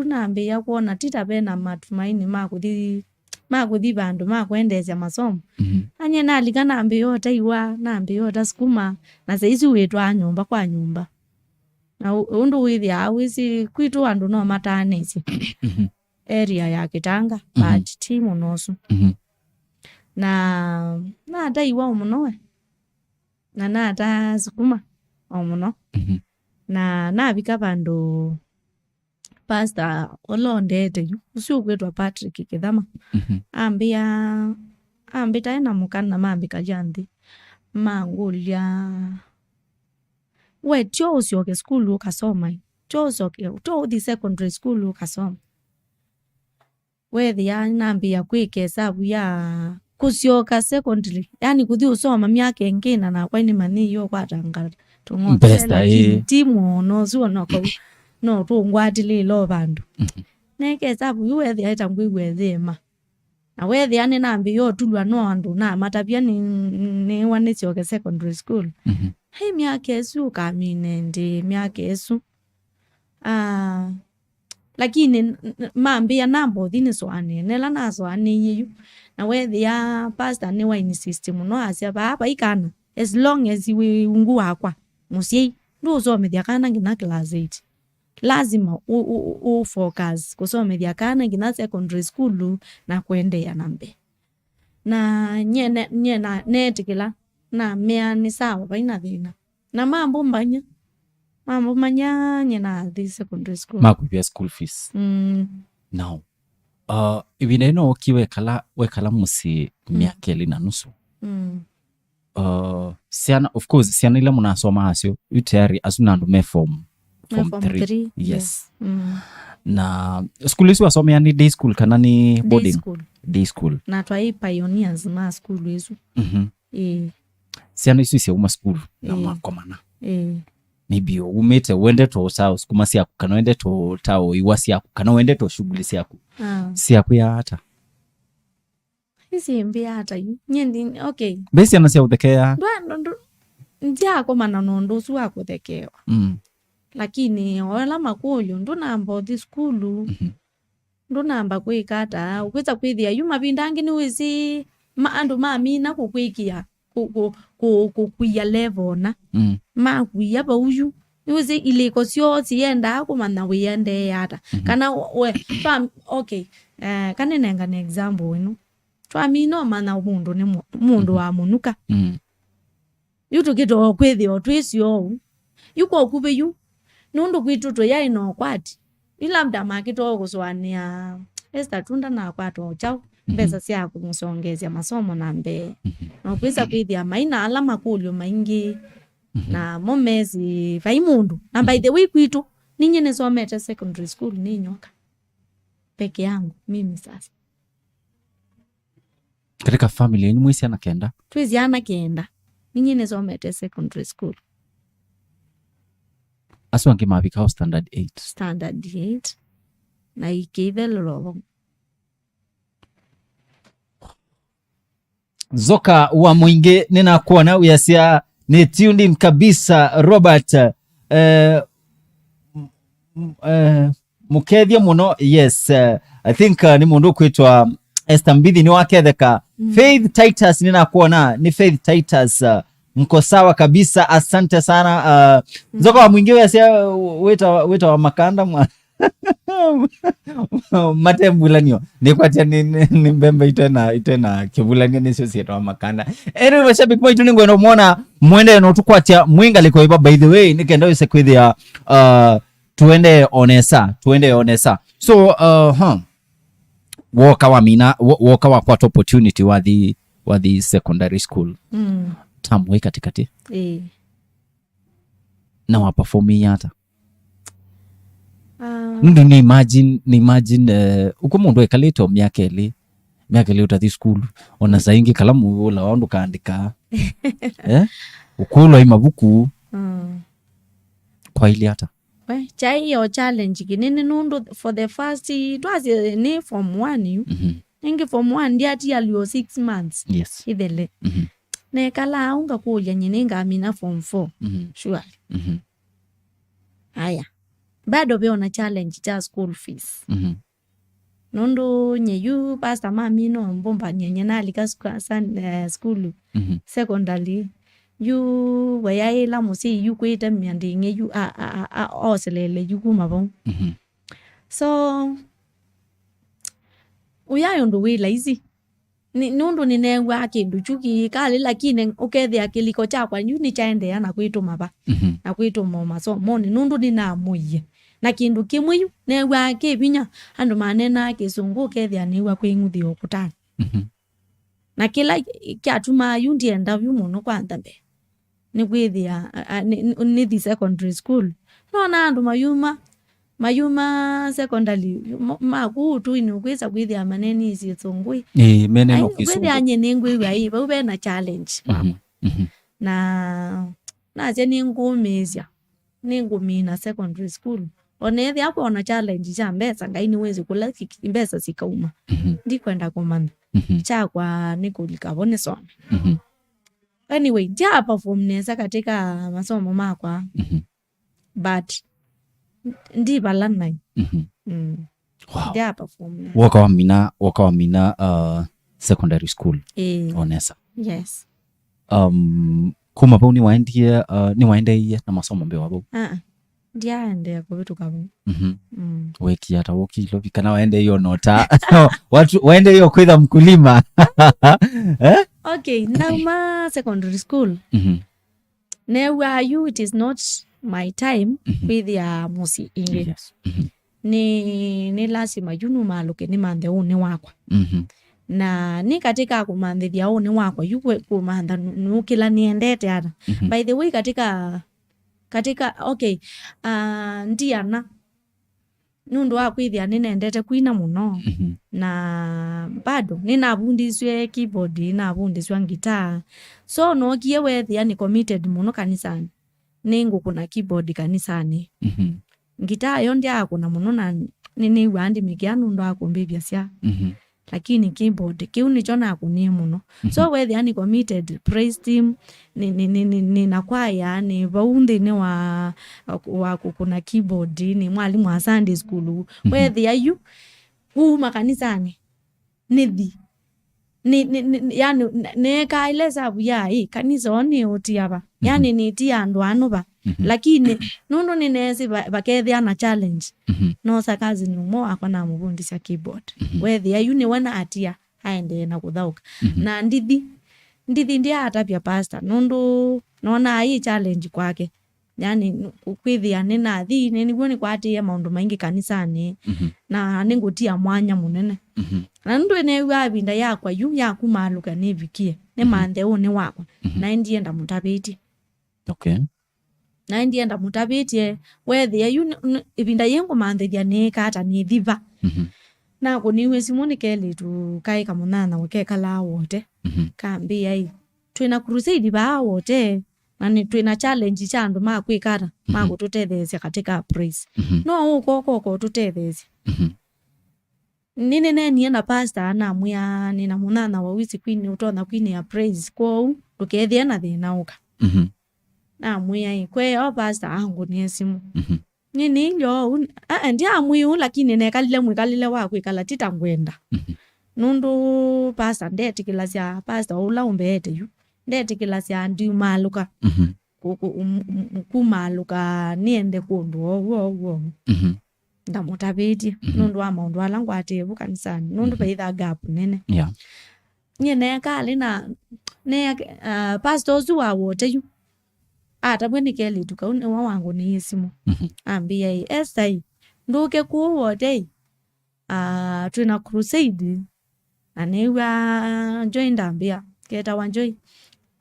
nambĩĩa kwona ti ta ve na matumaini ma kũthi, ma kũthi vandũ ma kwendeesya masomo. Mhm. Anye nalika nambĩĩa ũtaiwa, nambĩĩa ũta sukuma, na saa isu wĩtwaa nyũmba kwa nyũmba. Na ũ- ũndũ wĩthĩaa wĩsĩ kwitũ andũ no mataanĩsye Mhm. area ya Kĩtanga, Mhm. but ti mũno ũsu. Mhm. Na nataiwa o mũno we. Na nataa sukuma o mũno. Mhm. Na navika vandũ pastor ũla ũndeete yu, ũsu ũkwĩtwa Patrick Kĩthama. Mhm. Ambĩa, ambĩta ena mũkana mambĩkalya nthĩ. Mangũlya, "We, tyo ũsyoke sukulu ũkasoma ĩ. Tyo ũsyoke, tyo ũthi secondary school ũkasoma." Weethĩa nambĩĩa kwĩka ĩsavu ya kũsyoka secondary, yani kũthi ũsoma myaka ĩngĩ, na nakwa nĩmanyĩie ũkwatanga tũng'oto Mbesa, lakini ĩĩ. ti mũno ũsu ona kau no tũngwatĩlĩĩla o vandũ. Mhm. Neeka ĩsavu yu weethĩa ĩta ngwĩw'a ĩyĩma. Na weethĩa nĩnambĩĩa ũtulwa no andũ namatavya nĩ- nĩwa nĩsyoke secondary school. Mhm. Hei, myaka ĩsu ũkamine ndĩ myaka ĩsu. Ah, lakini n- n- mambĩa namba ũthi nĩsũanĩe. Nela nasũanĩie yu. Na weethĩa pastor nĩwa insist mũno asya, "Vaa vai kana, as long as wĩ ungu wakwa, mũsyai, ndũũsomethya kana nginya class eight. Lazima ũ- ũ- ũ- ũ focus kũsomethya kana nginya secondary school na kũendeea na mbee." Na nyie ne- nyie na- neetĩkĩla, namea nĩ sawa, vai na thĩna. Na mambũmbany'a, mambũmbany'a nyie nathi secondary school. Makũĩvya school fees. Mm. Now, uh, ĩvinda ĩno ũki wekala, wekala mũsyĩ Mm. myaka ĩlĩ na nusu. Mm. Uh, syana, of course, syana ila mũnasomaa asyo, yu tayari asu nĩ andũ me form, form Form three. three, Yes. Mm. Na school isu wasomea nĩ day school kana nĩ Day boarding? School. Day school. Na twaĩ pioneers ma school isu. Mhm. Ĩĩ. Syana isu sya uma school na Ĩĩ. makomana. Ĩĩ. Maybe umĩte wendete ũsaa sukuma syaku kana wendete ũtaa iwa syaku kana wendete shughuli syaku. Ah. Syaku ya ata? Isi mbĩa ata yu. Nyie ndi, okay. Ve syana sya ũthekeea. Ndwa, ndũ, ndũ, ndyakomana na ũndũ ũsu wa kũthekewa. Mm. Lakini o ĩla makũlyo, ndũnamba ũthi sukulu, Mhm. ndũnamba kwĩka ata, ũkwĩsa kwĩthĩa yu mavinda angĩ nĩwĩsĩ ma, andũ mamina kũkwĩkĩa, kũ, kũ, kũ, kũkwia level ona. Mm. Makwia vau yu, nĩwĩsĩ ilĩko syoo siendaa kũmanya wĩendee ata. Mhm. Kana we, twa, okay, eh, kanĩnengane example ĩno. Twamina ũmanya mũndũ nĩ mũ, mũndũ wa mũnuka. Mm. Yu tũkĩtoo kwĩthĩwa twĩsĩ ũu. Yu kwa ũkuvĩ yu, nũndũ kwitũ tũyaĩ na ũkwati. Yu labda makĩtoo kũsũanĩa Esther Tunda na akwata ũkyaũ, Mhm. mbesa sya kũmũsongeesya masomo na mbee. Mhm. Na ũkwĩsa kwĩthĩa maina ala makũlyo maingĩ, Mhm. na mo mesi vai mũndũ. Na by the way kwitũ, ninyi nĩsomete secondary school nĩ nyoka. Peke yangu, mimi sasa. Katika family yenyu mwĩ syana kenda? Twĩ syana kenda. Ninyi nĩsomete secondary school. Asu angĩ mavika o standard eight. Standard eight. Na ikĩithelelwa vau. Zoka wa Mwingĩ, nĩnakuona wĩasya nĩ tuned in kabisa, Robert. Eh, m-, m-, eh, mũkethye mũno, yes. Eh, I think, uh, nĩ mũndũ ũkwĩtwa Esther Mbithi nĩwaketheka. Mm. Faith Titus, nĩnakuona, nĩ Faith Titus. Uh, mko sawa kabisa, asante sana. Uh, Zoka wa Mwingĩ wĩasya wĩta, wĩta wa makanda mwa mate mvulanio. Nĩkwatya nĩ, nĩ, nĩ mbembe itena, itena kĩvulanio nĩsyo syĩtawa makanda. Anyway, mashabiki maitũ nĩngwenda ũmwona mwendee na ũtũkwatya mwĩ ngalĩko ĩva, by the way, nĩkenda wĩse kwĩthĩa, uh, tuendee o nesa, tuendee o nesa. So, uh, huh. Woka wamina, wo-, woka wakwata opportunity wathi, wathi secondary school. Mm. Term wĩ katikati. Ĩĩ. Na wa performing ata? Ah. Nũndũ nĩ imagine, nĩ imagine, eh, ũkw'a mũndũ ekalĩte o myaka ĩlĩ, myaka ĩlĩ ũtathi sukulu, ona saa ingĩ kalamu ũlawa ndũkaandĩka. Eh? Ũkũlwa i mavuku. Mm. Kwailye ata? We, kyaĩ o challenge kĩnene nũndũ for the first, twasye nĩ form one yu. Mhm. Nĩngĩ form one ndyatialw'e o six months. Yes. Ithele. Mhm. Nekalaa au ngakũlya nyie nĩngamina form four. Mhm. Surely. Mhm. Aya. Bado ve ona challenge kya school fees. Mhm. Nũndũ nyie yu pastor mamina ũmbũmbany'a nyie nalika sukulu, eh, sukulu. Mhm. Secondary. Yu wayaĩla mũsyai yu kwĩte mĩandĩng'e yu a, a, a, a, oselele yu kuma vau. Mhm. So, ũyaĩ ũndũ wĩ laisi. Nĩ, nũndũ nĩneew'aa kĩndũ kyu kĩkalĩ, lakini ũkethĩa kĩlĩko kyakwa yu nĩkyaendeea na kwĩtũma va, mhm, na kwĩtũma o masomonĩ, nũndũ nĩnamũie. Na kĩndũ kĩmwe yu neew'aa kĩ vinya, andũ maneenaa kĩsũngũ, ũkethĩa nĩw'a kwĩ ng'uthi o kũtana. Mhm. Na kĩla kyatumaa yu ndienda vyu mũno kwa ntha mbee. Nĩkwĩthĩa, a, a, nĩ, nĩ, nĩthi secondary school. Nona andũ mayuma, mayuma secondary, mo-, maku ũtũinĩ ũkwĩsa kwĩthĩa maneenisye kĩsũngũ. Ĩĩ, mene no kĩsũngũ. Kwĩthĩa nyie nĩngwĩw'a ĩ, vau vena challenge. Mhm, mhm. Na nasya nĩngũmĩĩsya, nĩngũmina secondary school. Ona ethĩa kwona challenge sya mbesa, Ngai nĩwĩsĩ kũla ki-, mbesa sikauma. Mhm. Ndikwenda kũmanya. Mhm. Kyakwa nĩ kũlika vo nĩsome. Mhm. Anyway, ndya perform nesa katika masomo makwa. Mhm. But ndi vala naĩ. Mhm. Mm. Wow. Ndya perform nesa. Woka wamina, woka wamina, uh, secondary school. Ĩĩ. O nesa. Yes. Um, kuma vau nĩwaendie, uh, nĩwaendeeie na masomo mbee wa vau? Ah, ah. Ndyaendea kũvĩtũka vau. Mhm. Mm. Wekie ata, wokie Ilovi kana waendeeie o nota? Watu, waendeeie o kwĩtha mkulima? Eh? Okay, nauma secondary school. Mhm. Neew'aa yu it is not my time, mhm, kwĩthĩa mũsyĩ ĩngĩ. Yes. Mhm. Nĩ, nĩ lasima yu numaalũke nĩmanthe ũnĩ wakwa. Mhm. Na nĩ katĩ ka kũmanthĩthya ũnĩ wakwa yu kwĩ- kũmantha nũ- nũkĩla nĩendete ata. Mhm. By the way, katika katika okay, uh, ndiana nũndũ wa kwĩthĩa nĩnendete kwina mũno. Mhm. Na bado nĩnavundisw'e keyboard, navundisw'a ngitaa. So nookie weethĩa nĩ committed mũno kanisanĩ, nĩngũkũna keyboard kanisanĩ. Mhm. Ngitaa yo ndyaakũna mũno, na nĩnĩw'aa ndĩmĩkĩa nũndũ wa kũmbĩvya sya. Mhm. Lakini keyboard kĩu nĩkyo nakũnie mũno. So weethĩa nĩ committed, praise team, nĩ, nĩ, nĩ, nĩ, nĩ na kwaya, nĩ vau nthĩnĩ wa, wa kũkũna keyboard, nĩ mwalimũ wa Sunday school. Weethĩa yu kuma kanisanĩ, nĩthi. Nĩ, nĩ, nĩ, yani, neekaa ĩla ĩsavu ya ĩ kanisa oo nĩũtia va, yani nĩtia andũ aa nũva. Lakini nũndũ nĩneesĩ va- vakethĩa na challenge, Mhm. nosa cousin ũmwe wakwa namũvundisya keyboard. Mhm. Weethĩa yu nĩwe natia aendee na kũthaũka. Mhm. Na ndithi ndithi ndyaatavya pastor nũndũ noonaa yĩ challenge kwake. Yani, n- kwĩthĩa nĩnathi nĩ- nĩw'o nĩkwatĩĩe maũndũ maingĩ kanisanĩ, Mhm. na nĩngũtia mwanya mũnene. Mhm. Na nũndũ nĩneew'aa ĩvinda yakwa yu ya kumaalũka nĩvikie, nĩmanthe ũnĩ wakwa, Mhm. naendie ndamũtavĩtye. Okay. Naendie ndamũtavĩtye, weethĩa yu n- n- ĩvinda yĩĩ ngũmanthĩthya nĩĩka ata, nĩthi va? Mhm. Nakũniw'e simũ nĩ kelĩtu kaĩ kamũnyanyawa kekalaa Wote. Mhm. Kambĩa ĩ, twĩna crusade vaa Wote, na nĩ twĩna challenge kya andũ ma kwĩka ata, ma Mhm. kũtũtetheesya katika praise. Mhm. No ũkoka ũkotũtetheesya? Mhm. Nĩnĩneenie na pastor, namwĩa nĩna mũnyanyawa wĩsĩ kwini ũtonya kwinĩa praise, kwoou ndũkethĩe na thĩna, ũka. Mhm. Namwĩa ĩ, kweewa pastor angũnie simũ. Mhm. Nĩnĩilye ũu, aa, ndyamwĩe ũu, lakini nekalile mwĩkalĩle wa kwĩkala ti ta ngwenda. Mhm. Nũndũ pastor ndetĩkĩlasya, pastor ũla ũmbeete yu ndetĩkĩlasya ndiumaalũka. Mhm. Kũ- kũ- um- um- kumaalũka nĩende kũndũ oou oou oou. Mhm. Ndamũtavĩtye Mhm. nũndũ wa maũndũ ala ngwatĩe vu kanisanĩ, nũndũ Mhm. vaitha gap nene. Yeah. Nyie neekaa nĩ na ne uh, pastor ũsu wa Wote yu atavw'e nĩ kelĩtu kau, nĩwe wangũnĩie simũ. Mhm. Ambĩa ĩ, Esther ĩ, ndũke kũu Wote ĩ, uh, twĩna crusade. Na nĩw'a Joy ndambĩa, ketawa Joy.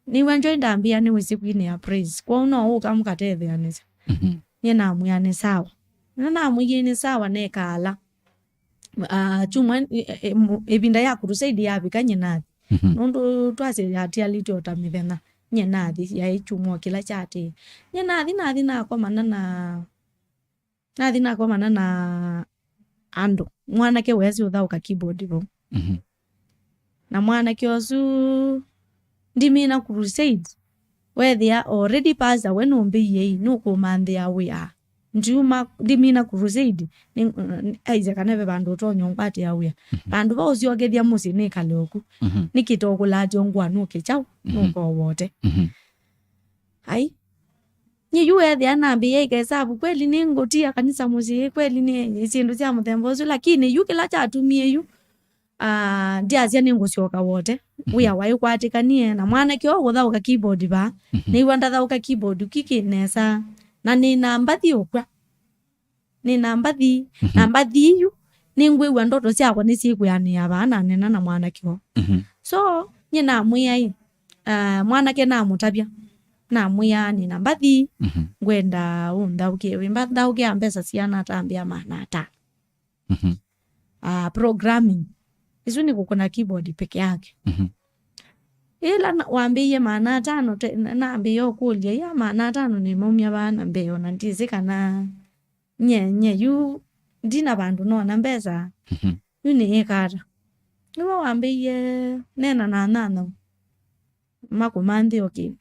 Nĩw'a Joy ndambĩa nĩwĩsĩ kwinĩa praise, kwoou no ũka mũkatetheanĩsya. Mhm. Nyie namwĩa nĩ sawa. Na namwĩie nĩ sawa, nekaala. Ah, kyumwa, e- e- mu- ĩvinda ya crusade yavika, nyie nathi. Mhm. Nũndũ twasya yatialĩte o ta mĩthenya, nyie nathi, yaĩ kyumwa kĩla kyatĩĩe. Nyie nathi, nathi nakomana na nathi nakomana na andũ, mwanake weesĩ ũthaũka keyboard vau. Mhm. Na mwanake ũsu ndimina crusade, weethĩa already pastor we nũmbĩie ĩ, nũkũmanthĩa wĩa. Ndiuma, ndimina crusade, nĩ- aisye kana ve vandũ ũtonya ũngwatĩa wĩa. Vandũ va ũsyokethya mũsyĩ nĩkale oku. Mhm. Nĩkĩ tokũlatya ngũa nũke kyaũ, Mhm. nũka o Wote. Mhm. Ai. Nyie yu weethĩa nambĩĩa ĩkesavu, kweli nĩngũtia kanisa mũsyĩ, kweli nĩ syĩndũ sya mũthemba ũsu, lakini yu kĩla kyatumie yu, ah, ndyasya nĩngũsyoka Wote. Wĩa waĩ kwatĩkanie na mwanake ũũ kũthaũka keyboard vaa. Nĩw'a ndathaũka keyboard kiki nesa. Na nĩ na mbathi ũkw'a. Nĩ na mbathi. Na mbathi yu, nĩngwĩw'a ndoto syakwa nĩsyĩkwĩanĩa vaa na nena na mwanake ũũ. Mhm. So, nyie namwĩa ĩ, ah, mwanake namũtavya. Namwĩa nĩ na mbathi. Mhm. Ngwenda ũnthaũkĩe. Wĩmba nthaũkĩa mbesa siana? Atambĩa maana atano. Mhm. Ah, programming. Isu nĩ kũkũna keyboard peke yake. Mhm. Ĩla na- wambĩie maana atano, te- na- nambĩĩa ũkũlya, ya maana atano nĩmaumya vaa na mbee, ona ndyĩsĩ kana nye nye yu ndina vandũ nona mbesa. Mhm. Yu nĩĩka ata? Nĩwe wambĩie neena na nyanya makũmanthĩo kĩndũ.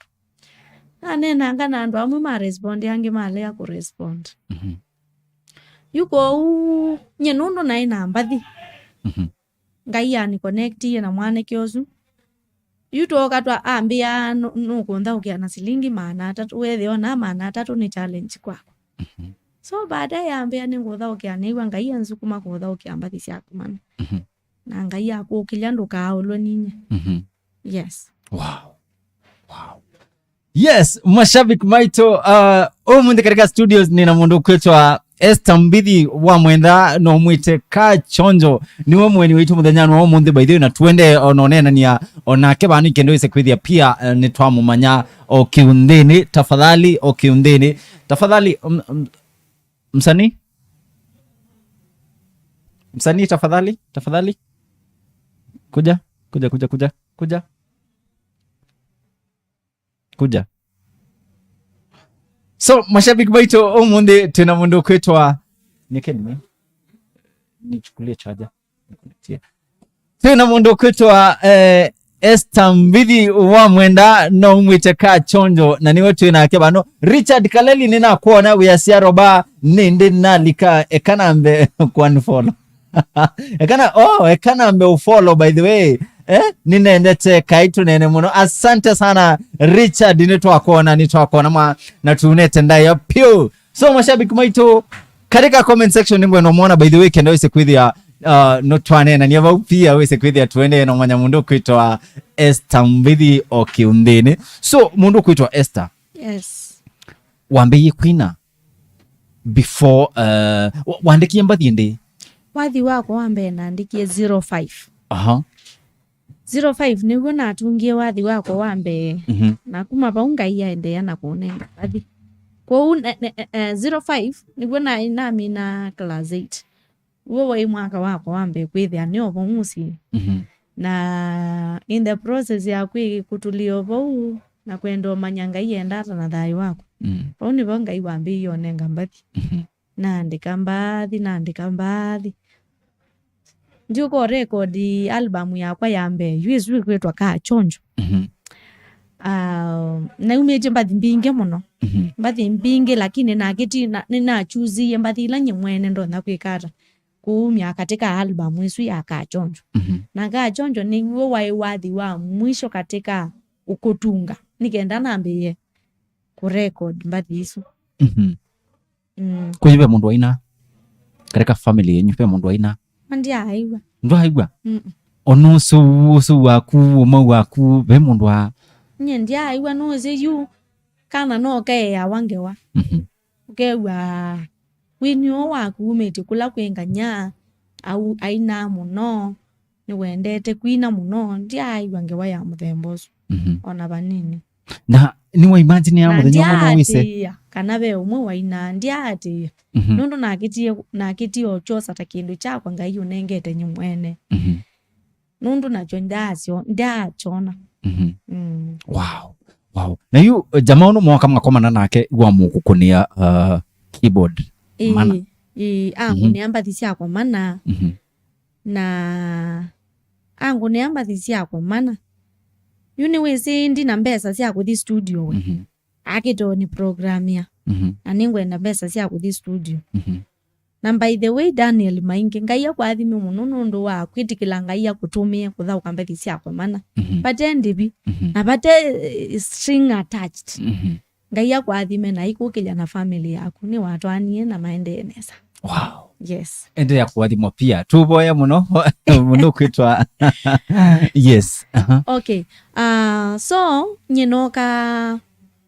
Naneenanga na andũ amwe ma respond, angĩ malea kũ respond. Mhm. Yu kwoou nye nũndũ naĩ na mbathi, Mhm. Ngai anĩconnectie na mwanake ũsu. Yu twoka twa ambĩa nũ- nũkũnthaũkĩa na silingi maana atatũ, wethĩa ona maana atatũ nĩ challenge kwakwa. Mhm. So baadaye ambĩa nĩngũthaũkĩa, nĩw'a Ngai ansukuma kũthaũkĩa mbathi syaku mana. Mhm. Na Ngai akũkĩlya ndũkaaũlwe ninye. Mhm. Yes. Wow. Wow. Yes, mashabiki maitũ, uh, ũmũnthĩ katika studios nina mũndũ ũkwĩtwa Esther Mbithi wa Mwenda, no mwĩte Kaa Chonjo, nĩwe mũeni witũ mũthenya wa ũmũnthĩ, by the way, na tuende ona ũneenania onake vano, nĩ kenda wĩse kwĩthĩa pia, eh, nĩtwamũmanya o kĩunthĩnĩ. Tafadhali, o kĩunthĩnĩ. Tafadhali, m-, m-, msanii? Msanii, tafadhali, tafadhali. Kuja, kuja, kuja, kuja, kuja. Kuja. So, mashabiki maitũ, ũmũnthĩ twĩna mũndũ ũkwĩtwa, nĩkeni, nichukulie charger. Twĩna mũndũ ũkwĩtwa, eh, Esther Mbithi wa Mwenda, no mwĩte Kaa Chonjo, na nĩwe twĩ nake vano. Richard Kaleli, nĩnakwona wĩasya roba, nĩndĩ nalika, eka nambe kwanfollow. Ekana, oh, eka nambe ũfollow, by the way. Eh, nĩnendete kaitũ nene mũno. Asante sana, Richard, nĩtwakwona, nĩtwakwona mwa, na tunete ndaĩa piũ. So, mashabiki maitũ, katika comment section nĩngwenda ũmwona, by the way, kenda wĩse kwĩthĩa, uh, no twaneenania vau pia, wĩse kwĩthĩa tuendee na mwanya mũndũ kwĩtwa Esther Mbithi o kĩunthĩnĩ. So, mũndũ kwĩtwa Esther. Yes. Wambĩie kwina before, uh, wa-, wandĩkie mbathi ĩndĩ? Wathi wakwa wa mbee nandĩkie zero five. Aha. Zero five nĩw'o natungie wathi wakwa wa mbee. Mhm. Na kuma vau Ngai aendeea na kũnenga mbathi. Kwoou ne-, ne-, eh, eh, zero five nĩw'o naĩ namina class eight. W'o waĩ mwaka wakwa wa mbee kwĩthĩa nĩ o vau mũsyĩ. Mhm. Na in the process ya kwĩ-, kũtũlĩa o vau na kwenda ũmanya Ngai enda ata na thayũ wakwa. Mm. Vau nĩvo Ngai wambĩĩie ũnenga mbathi. Mhm. Naandĩka mbathi, naandĩka mbathi. Ndiũka ũrekodi album yakwa ya mbee, yu ĩsu ĩkwĩtwa Kaa Chonjo. Mhm. Ah, naumĩtye mbathi mbingĩ mũno. Mhm. Mbathi mbingĩ, lakini nakĩti-, na-, nĩnachusiie mbathi ila nyie mwene ndonya kwĩka ata, kuumya katĩ ka album ĩsu ya Kaa Chonjo. Mhm. Na Kaa Chonjo nĩw'o waĩ wathi wa mwisho katĩ ka ũkũtunga, nĩ kenda nambĩĩe kũrekodi mbathi isu. Mhm. Mm. Kwenyu ve mũndũ waina? Katika family yenyu ve mũndũ waina? Ndyaaĩw'a. Ndwaaĩw'a? Mm-mm. Ona ũsũu, ũsũu waku, ũmau waku, ve mũndũ wa? Nyie ndyaaĩw'a, nũsĩ yu kana no keeawa ngewa. Mhm. Ũkew'a wini ũũ waku umĩtye kũla kwĩ nganya, au ainaa mũno, nĩwendete kwina mũno, ndyaaĩw'a ngewa ya mũthemba ũsu. Mhm. Ona vanini. Na nĩwa imagine ya mũthenya ũmwe no wĩse? Ndyaatĩĩa kana ve ũmwe wainaa, ndyaatĩĩa. Mhm. Nũndũ nakĩtie, nakĩtie o kyosa ta kĩndũ kyakwa Ngai ũnengete nyie mwene. Mhm. Nũndũ nakyo ndyaasyo-, ndyakyona. Mhm. Mm. Wow. Wow. Na yu, eh, jamaa ũno mwoka mwakomana nake, wamũkũkũnĩa, uh, keyboard? Ĩĩ, mana? Ĩĩ, angũnĩa mbathi syakwa mana. Mhm. Na angũnĩa mbathi syakwa mana. Yu nĩwĩsĩ ndi na mbesa sya kũthi studio we. Mhm. Akĩtoo nĩ programmia. Mhm. Na nĩngwenda mbesa sya kũthi studio. Mhm. Na by the way, Daniel Maingi, Ngai akũathime mũno nũndũ wa kwĩtĩkĩla Ngai akũtũmĩe kũthaũka mbathi syakwa mana. Mhm. Vate ndĩvi, mhm, na vate, eh, string attached. Mhm. Ngai akũathime na aikũkĩlya na family yaku. Nĩwatwaanie na maendee nesa. Wow. Yes. Endelea kũathimwa pia. Tũvoya mũno, mũndũ kwĩtwa. Yes. Aha. Okay. Ah, so, nyie nooka,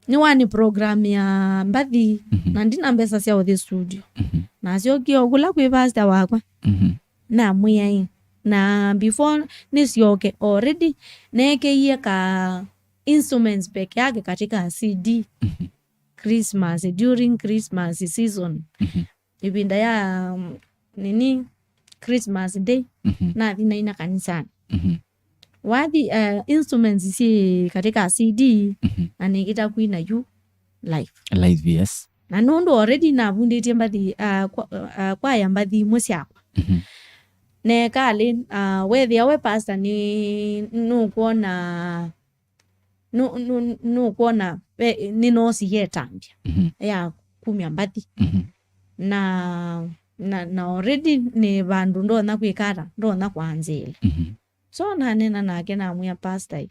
nĩwanĩ program ya mbathi, mhm, na ndina mbesa sya ũthi studio. Mhm. Nasyokie o kũla kwĩ pastor wakwa. Mhm. Namwĩa ĩ. Na before nĩsyoke, already neekĩie ka instruments peke yake katika C D. Mhm. Christmas, during Christmas season. Mhm. Ĩvinda ya, mm, nini, Christmas Day, mhm, nathi naina kanisani. Mhm. Wathi, eh, instruments syĩ katika C D, mhm, na nĩkĩta kwina yu live. Live, yes. Na nũndũ already navundĩtye mbathi, ah, kwa-, ah, kwaya mbathi imwe syakwa. Mhm. Nekalĩ, ah, wethĩa we pastor nĩ, nũkwona nũ-, nũ-, nũkwona ve-, nĩnoosie ĩtambya, mhm, ya kumya mbathi. Mhm. Na, na, na already nĩ vandũ ndonya kwĩka ata, ndonya kwanzĩĩla. Mhm. So naneena nake namwĩa, "Pastor,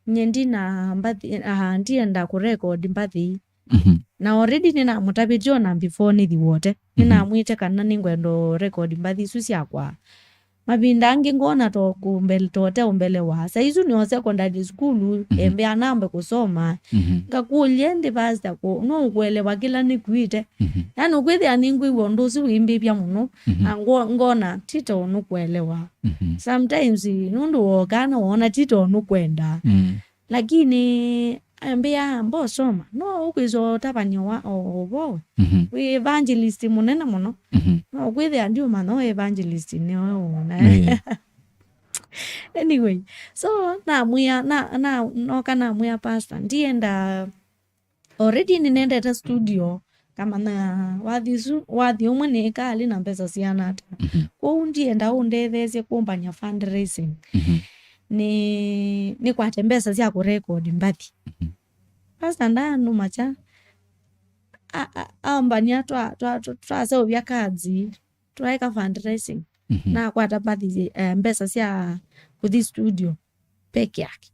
nyie ndina mbathi, ah, ndienda kũrekodi mbathi." Mhm. Na already nĩnamũtavĩtye ona before nĩthi wote. Mhm. Nĩnamwĩte kana nĩngwenda ũrekodi mbathi isu syakwa Mavinda angĩ ngona to kũmbele, to te ũmbelewa. Saa isu nĩo secondary school, mhm, embea nambe kũsoma. Mhm. Ngakũlya, "Ĩndĩ pastor, kũ-, no ũkũelewa kĩla nĩkwĩte?" Mhm. Yaani ũkwĩthĩa nĩngwĩw'a ũndũ ũsu wĩmbĩvya mũno, mhm, na ngo-, ngona, "Ti to nũkũelewa." Mhm. Sometimes, nũndũ wokaa na woona ti to nũkwenda. Mm. Lakini ambĩa, "Mbosoma, no ũkwĩswa ũtavany'a wa o, o vowe." Mhm. Wĩ evangelist mũnene mũno. Mhm. No kwĩthĩa ndiũmanya o evangelist nĩwe ũna. Yeah. Anyway, so namwĩa, na, na, noka namwĩa pastor, ndienda, already nĩnendete studio, ngamanya wathi ũsu, wathi ũmwe nĩ ĩkalĩ na mbesa siana ata. Mhm. Kwoou ndienda ũndetheesye kũmbany'a fundraising. Mhm. Nĩ, nĩkwate mbesa sya kũrekodi mbathi. Mhm. Pastor ndaanũma kya, a-, a-, ambany'a twa, twa, twa, twaseũvya cards, twaeka fundraising. Mhm. Nakwata mbathi, eh, mbesa sya kũthi studio peke yake.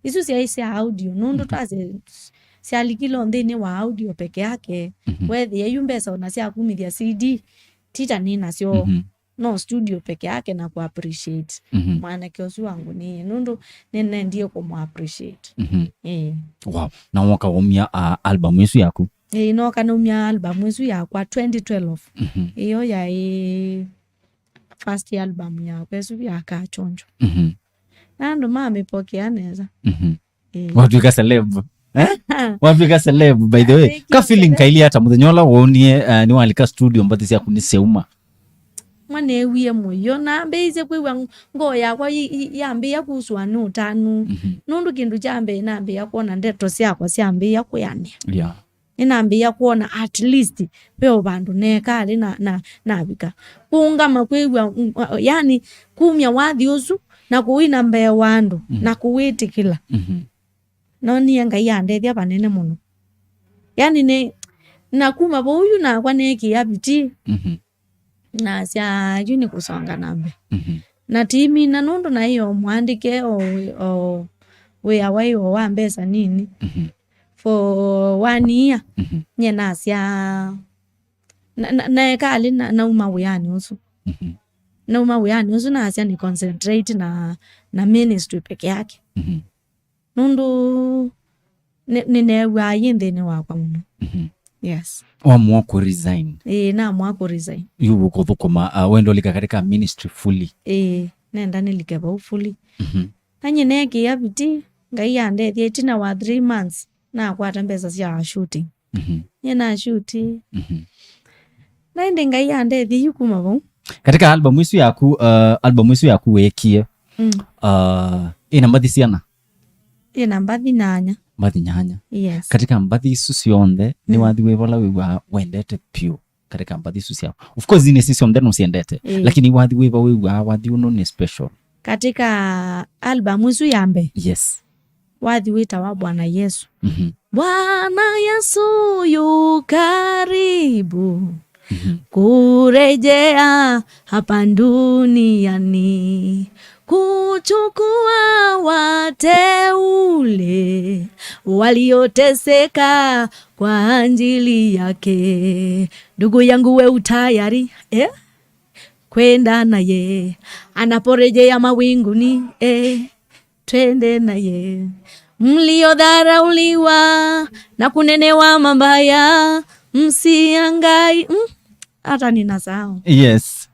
Isu syaĩ sya audio, nũndũ, mhm, twasye syalikile o nthĩnĩ wa audio peke yake. Mhm. Weethĩa yu mbesa ona sya kumĩthya C D, ti ta nĩ nasyo. Mhm. No studio peke yake na kũ appreciate, mhm, mwanake ũsu wangu nĩ, nũndũ nĩnendie kũmũ appreciate. Mhm. Ĩĩ. Wow. Na woka waumya, uh, album ĩsu yaku? Ĩĩ, noka naumya album ĩsu yakwa twenty twelve. Mhm. Ĩyo yaĩ first album yakwa ĩsu ya Kachonjo. Mhm. Na andũ mamĩpokea nesa. Mhm. Ĩĩ. Watw'ĩka celeb. Eh? Watw'ĩka celeb, by the way. Ka feeling kaili ata mũthenya ũla woonie, uh, nĩwalika studio mbathi syaku nĩsyauma? Mwa neewie mũyo, nambĩĩisye kwĩw'a ng-, ngoo yakwa yi-, yi-, yambĩĩa kusũa nĩ ũtanu. Mhm. Nũndũ kĩndũ kya mbee nambĩĩa kwona ndeto syakwa syambĩĩa kwĩanĩa. Yeah. Nĩnambĩĩa kwona at least ve o vandũ nekalĩ na, na, navika. Kũũngama kwĩw'a, mm, yani, kumya wathi ũsu na kũwina mbee wa andũ, mm, na kũwĩtĩkĩla. Mhm. Noonie Ngai andethya vanene mũno. Yani, nĩ, na kuma vau yu nakwa neekĩa vitii. Mhm. Nasya, "Yu nĩ kũsonga na mbee." Mhm. Na tiimina nũndũ naĩ o mwandĩke o wĩ-, o wĩa waĩ o wa mbesa nini. Mhm. For one year, mhm, nye nasya, na, na, naekalĩ na, nauma wĩanĩ ũsu. Mhm. Nauma wĩanĩ ũsu nasya nĩ concentrate na, na ministry peke yake. Mhm. Nũndũ nĩ-, nĩneew'aa yĩ nthĩnĩ wakwa mũno. Mhm. Yes. Wamua kũ resign? Ĩĩ, namua kũ resign. Yu ũkũthũkũma, uh, wenda ũlika katika ministry fully? Ĩĩ, nenda nĩlike vau fully. Mhm. Na nyie neekĩa vitii, Ngai andethya, ĩtina wa three months, nakwata mbesa sya shooting. Mhm. Nyie na shoot. Mhm. Na ĩndĩ Ngai andethya yu kuma vau. Katika album ĩsu yaku, uh, album ĩsu yaku weekie, mm, uh, ĩna mbathi siana? Ĩna mbathi nyanya. Mbathi nyanya. Yes. Katika mbathi isu syonthe, mm, nĩ wathi wĩva ũla wĩw'aa wendete vyũ katika mbathi isu syaku? Of course, nĩ si syonthe nũsyendete, ĩĩ, lakini wathi wĩva wĩw'aa wathi ũno nĩ special? Katika album ĩsu ya mbee? Yes. Wathi wĩtawa Bwana Yesu. Mhm. Bwana Yesu yu karibu, mhm, kurejea hapa duniani kuchukua wateule walioteseka kwa ajili yake. Ndugu yangu, we utayari, eh, kwenda naye anaporejea mawinguni, eh, twende naye. Mliodharauliwa na kunenewa mabaya, msiangai-, mm, hata ninasahau. Yes.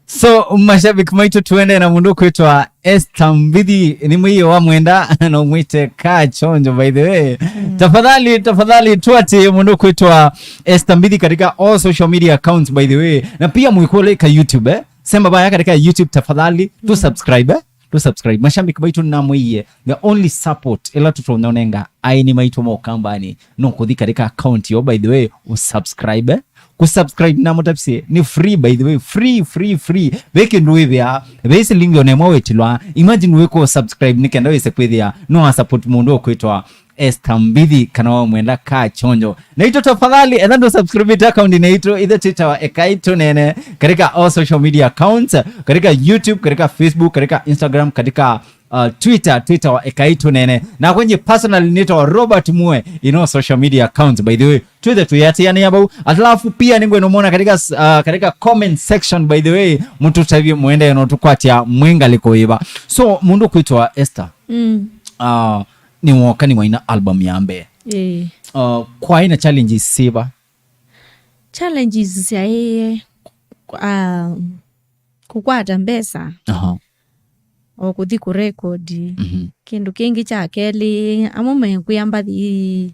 So, mashabiki maitũ, tuende na mũndũ kwĩtwa Esther Mbithi, nĩ mwĩĩ wa mwenda, na ũmwĩte Kachonjo, by the way. Mm. Tafadhali, tafadhali, tuatie mũndũ kwĩtwa Esther Mbithi katika all social media accounts, by the way. Na pia mwĩkũlĩka YouTube, eh? Semba vaya katika YouTube, tafadhali, tu subscribe, eh? Tu subscribe. Mashabiki maitũ namwĩie, the only support ĩla tũtonya ũnenga aini maitũ ma Ũkambanĩ, no kũthi katika account yo, by the way, usubscribe, eh? Kusubscribe na mũtavye, nĩ free, by the way, free, free, free. Ve kĩndũ wĩvĩa, ve silingi ona ĩmwe wĩtilwa. Imagine wĩko subscribe nĩ kenda wĩse kwĩthĩa no a support mũndũ ũkwĩtwa Esther Mbithi, kana wamwenda Kachonjo. Naitũ tafadhali, enda ndo subscribe account naitũ, ithe Twitter wa Ekai Tũneene, katika all social media accounts, katika YouTube, katika Facebook, katika Instagram, katika uh, Twitter, Twitter wa Ekai Tũneene. Na kwenye personal nĩtawa Robert Mue, you know, social media accounts, by the way. Twĩthe tũyatĩanĩa vau. Alafu pia nĩngwenda ũmwona katika, uh, katika comment section, by the way, mũtũtavye mũendee no tũkwatya mwĩ ngalĩko ĩva. So, mũndũ kwĩtwa Esther. Mm. Uh, nĩwoka nĩwaina album ya mbee. Ĩĩ. Uh, kwaĩ na challenges siva? Challenges syaĩ, uh, kũkwata mbesa, aha, o kũthi kũrekodi. Mhm. Kĩndũ kĩngĩ kya kelĩ, amwe mekwĩa mbathi,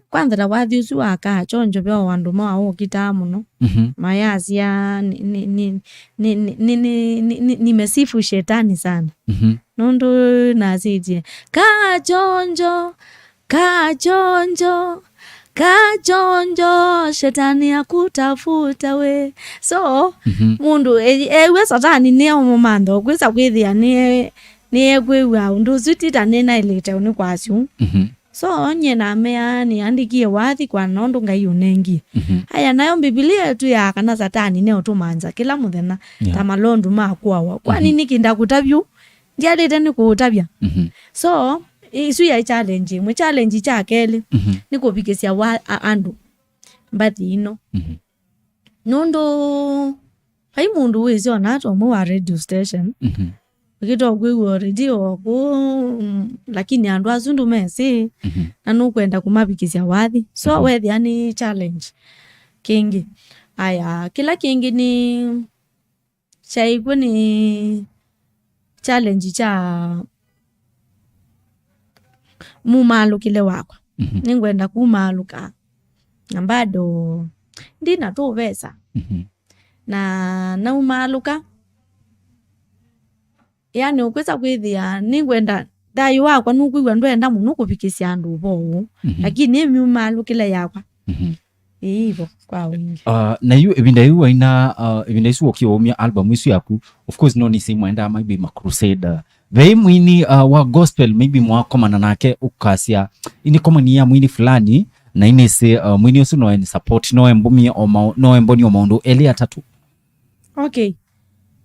kwanza ta wathi ũsu wa Kachonjo ve o andũ ma ũkitaa mũno. Mhm. Mayasya ni, ni, ni, nimesifu shetani sana. Mhm. Nũndũ nasĩtye, "Kachonjo, Kachonjo, Kachonjo, shetani akutafuta we." So, mhm, mũndũ e-, ewe satani nĩ ũmũmantha, ũkwĩsa kwĩthĩa nĩ, nĩ ekwĩw'a ũndũ ũsu ti ta nĩnaĩlĩte nĩ kwasyu. Mhm. So, nye namea nĩandĩkie wathi kwa nũndũ Ngai ũnengie. Mhm. Aya, nayo Mbivilia ĩtwĩaa kana satani nĩ ũtũmanza kĩla mũthenya, yeah, ta malondu ma kũawa. Kwani, mhm, nĩkĩ ndakũtavyu? Ndialĩte nĩ kũũtavya. Mhm. So, isu yaĩ challenge ĩmwe. Challenge kya kelĩ, mhm, nĩ kũvikĩsya wa, a, andũ mbathi ĩno. Mhm. Nũndũ vai mũndũ wĩsĩ ona ata ũmwe wa radio station. Mhm. Ũkĩta ũkwĩw'a already o kũu, mm, lakini andũ asu ndũmesĩ, mhm, na nũkwenda kũmavikĩsya wathi. So, mhm, wethĩa nĩ challenge kĩngĩ. Aya, kĩla kĩngĩ nĩ kyaĩ kw'o nĩ challenge kya mumaalũkĩle wakwa. Mhm. Nĩngwenda kumaalũka. Na bado ndina tũvesa. Mhm. Na naumaalũka, yani, ũkwĩsa kwĩthĩa nĩngwenda thayũ wakwa nũkwĩw'a ndwenda mũno kũvikĩsya andũ ũvoo ũũ. Mhm. Lakini nĩ mumaalũkĩle yakwa. Mhm. Ĩĩ, vo kwa wingĩ. Uh, na yu ĩvinda yu waina, uh, ĩvinda isu wokie waumya album isu yaku, of course, no nĩsĩ mwaendaa maybe ma crusade. Uh, vei mwini, uh, wa gospel maybe mwakomana nake ũkasya, "Ini komani ya mwini fulani, na inĩsĩ, uh, mwini ũsu no eni support, no embumie o mau-, no emboni o maũndũ elĩ atatũ." Okay.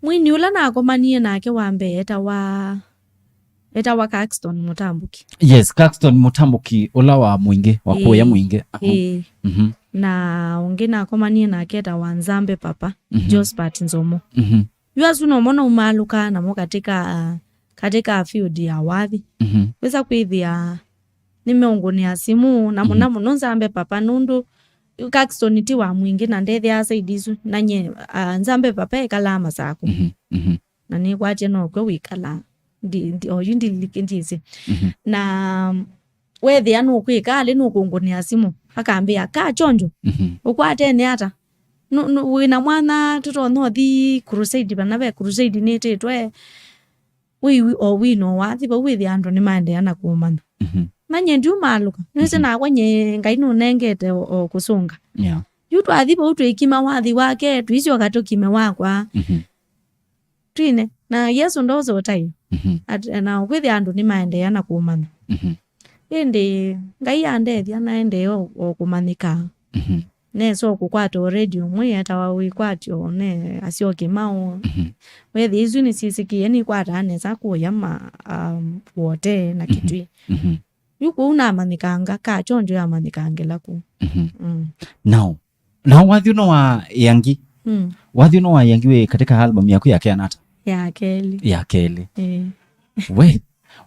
Mwini ũla nakomanie nake wa mbee etawa, etawa Caxton Mũtambũki. Yes, Caxton Mũtambũki, ũla wa Mwingĩ, wa kũya Mwingĩ. Aha. Ĩĩ. Mhm. Na ũngĩ nakomanie nake etawa Nzambe Papa, mhm, Josephat Nzomo. Mhm. Yu asu nomo naumaalũka namo katika, katika field ya wathi. Mhm. Wĩsa kwĩthĩa nĩmeũngũnĩa simũ, na mũno, mhm, mũno Nzambe Papa, nũndũ Caxton ti wa Mwingĩ na ndethĩaa side isu, na nye, ah, Nzambe Papa ekalaa Masakũ. Mhm, mhm. Na nĩkwatya nokw'o wĩkalaa. Ndi, ndi, oyu ndililike ndyĩsĩ. Mhm. Na wethĩa nũkwĩka alĩ nũkũngũnĩa simũ, akambĩa, "Kachonjo, mhm, ũkwatene ata? Nũ-, nũ-, wĩna mwanya tũtonya ũthi crusade, vana ve crusade nĩtĩtwe." Wĩw'i o wino wathi vau wĩthĩa andũ nĩmaendeea na kũũmanya. Mhm. Na nye ndiumaalũka. Nĩsĩ, mhm, nakwa nye Ngai nũnengete o, o kũsũnga. Yeah. Yu twathi vau twĩkima wathi wake, tũisyoka tũkime wakwa. Mhm. Twine. Na Yesũ ndosa ũtaĩo. Mhm. At-, na kwĩthĩa andũ nĩmaendeea na kũũmanya. Mhm. Ĩndĩ Ngai andethya naendee o, o kũmanyĩka. Mhm. Nesa o kũkwata o radio ĩmwe yetawa Wĩkwatyo, ne asyoke mao. Mhm. Wethĩa isu nĩsyĩsĩkĩe, nĩkwataa nesa kũya ma, um, Wote na, mhm, Kitui. Mhm. Yu kũu namanyĩkanga, Kachonjo yamanyĩkangĩla kũu. Mhm. Mm. Now, now wathi ũno wa Yangi. Mm. Wathi ũno wa Yangi wĩ katika album yaku ya keana ata? Ya kelĩ. Ya kelĩ. Eh. We,